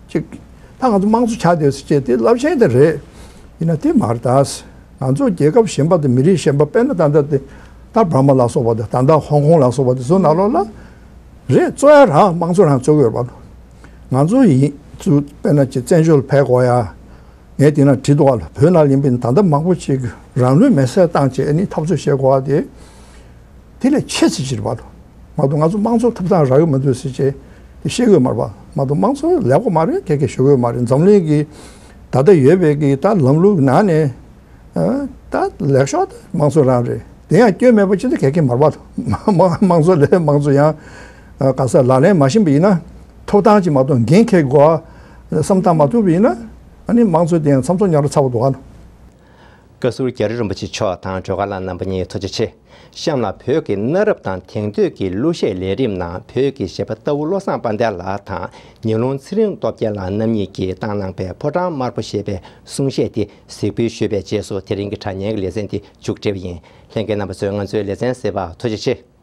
ཅིག་ད་ང་ཚོ་དམངས་གཙོ་ཆགས་བསྡད་ཟེར་བྱས་དེ་རླབས་ཆེན་དེ་རེད། ཡིན་ན་དེ་མ་རེད་ད། ང་ཚོ་རྒྱལ་ཁབ་གཞན་པ་དང་མི་རིགས་གཞན་པ་དཔེར་ན་ད་ལྟ་དེ་ད་འབར་མ་ལ་སོགས་པ་དང་ད་ལྟ་ཧོང་ཀོང་ལ་སོགས་པ་དེ་ཚོ་ནང་ལོགས་ལ་རེད། གཙོ་ཡ་རང་དམངས་གཙོ་རང་རྩོད་ཀྱི་ཡོད་པ། ང་ཚོ་ཡིན་ཚུལ་དཔེར་ན་ཅིག་བཙན་བྱོལ་ཕེབས་དགོས་ཡ། ངས་དེ་ན་བྲིས་འདུག་ག་ལ། བོད་ནང་ཡིན་པའི་ད་ལྟ་མང་པོ་ཅིག་རང་ལུས་མེར་སྲེག་བཏང་བྱས་ཨ་ནི་འཐབ་རྩོད་བྱེད་དགོས་པ་དེ་དེ་ལས་ཆེ་ཙམ་ཅིག་རེད་པ། མ་གཏོགས་ང་ཚོ་དམངས་གཙོ་ཐོབ་ཐང་རག་གི་མི་འདུག་ཟེར་བྱས་དེ་བཤད་དགོས་མ་རེད་པ། མ་གཏོགས་དམངས་གཙོ་ལེགས་པོ་མ་རེད། ཁྱེད་ཀྱིས་ཞུ་དགོས་མ་རེད། འཛམ་གླིང་གི་ད་ལྟ་ཡོད་པའི་གི་ད་ལམ་ལུགས་ནང་ནས་ད་ལེགས་ཤོས་དེ་དམངས་གཙོ་རང་རེད། དེ་ཡང་སྐྱོན་མེད་པ་ཅི་འདྲ་གལ་ཆེན་མ་རེད་པ། དམངས་གཙོ་ལས་དམངས་གཙོ་ཡང་ག་ས་ལག་ལེན་མ་ཤེས་པ་ཡིན་ན་ཐོབ་ཐང་ཅིག་མ་གཏོགས་འགན་འཁྱེར་དགོས་བསམ་བཏང་མ་ཐུབ་པ་ཡིན་ན། ཨ་ནི་དམངས་གཙོ་དེ་ཡང་མཚམས་མཚམས་ཉར་ཚ་པོ་འདུག་ཨ། བཀའ་ཟུར་རྒྱ་རི་རིན་པོ་ཆེ་མཆོག་དང་སྒྲོལ་དཀར་ལགས་རྣམ་པ་གཉིས་ཐུགས་རྗེ་ཆེ། གཤམ་ལ་བོད་ཀྱི་གནའ་རབས་དང་དེང་དུས་ཀྱི་གླུ་གཞས་ལས་རིམ་ནང་བོད་ཀྱི་གཞས་པ་རྟའུ་བློ་བཟང་དཔལ་ལྡན་ལགས་དང་ཉི་ལོང་ཚེ་རིང་སྟོབས་རྒྱལ་ལགས་རྣམ་གཉིས་ཀྱིས་བཏང་གནང་པའི་ཕོ་བྲང་དམར་པོ་ཞེས་པའི་གསུང་བཤད་དེ་གཟིགས་འབུལ་ཞུས་པའི་རྗེས་སུ་དེ་རིང་གི་དྲ་བརྙན་གྱི་ལེ་ཚན་དེ་མཇུག་སྒྲིལ་བ་ཡིན། ལྷན་རྒྱས་རྣམ་པ་ཚོས་ང་ཚོའི་ལེ་ཚན་གཟིགས་པར་ཐུགས་རྗེ་ཆེ།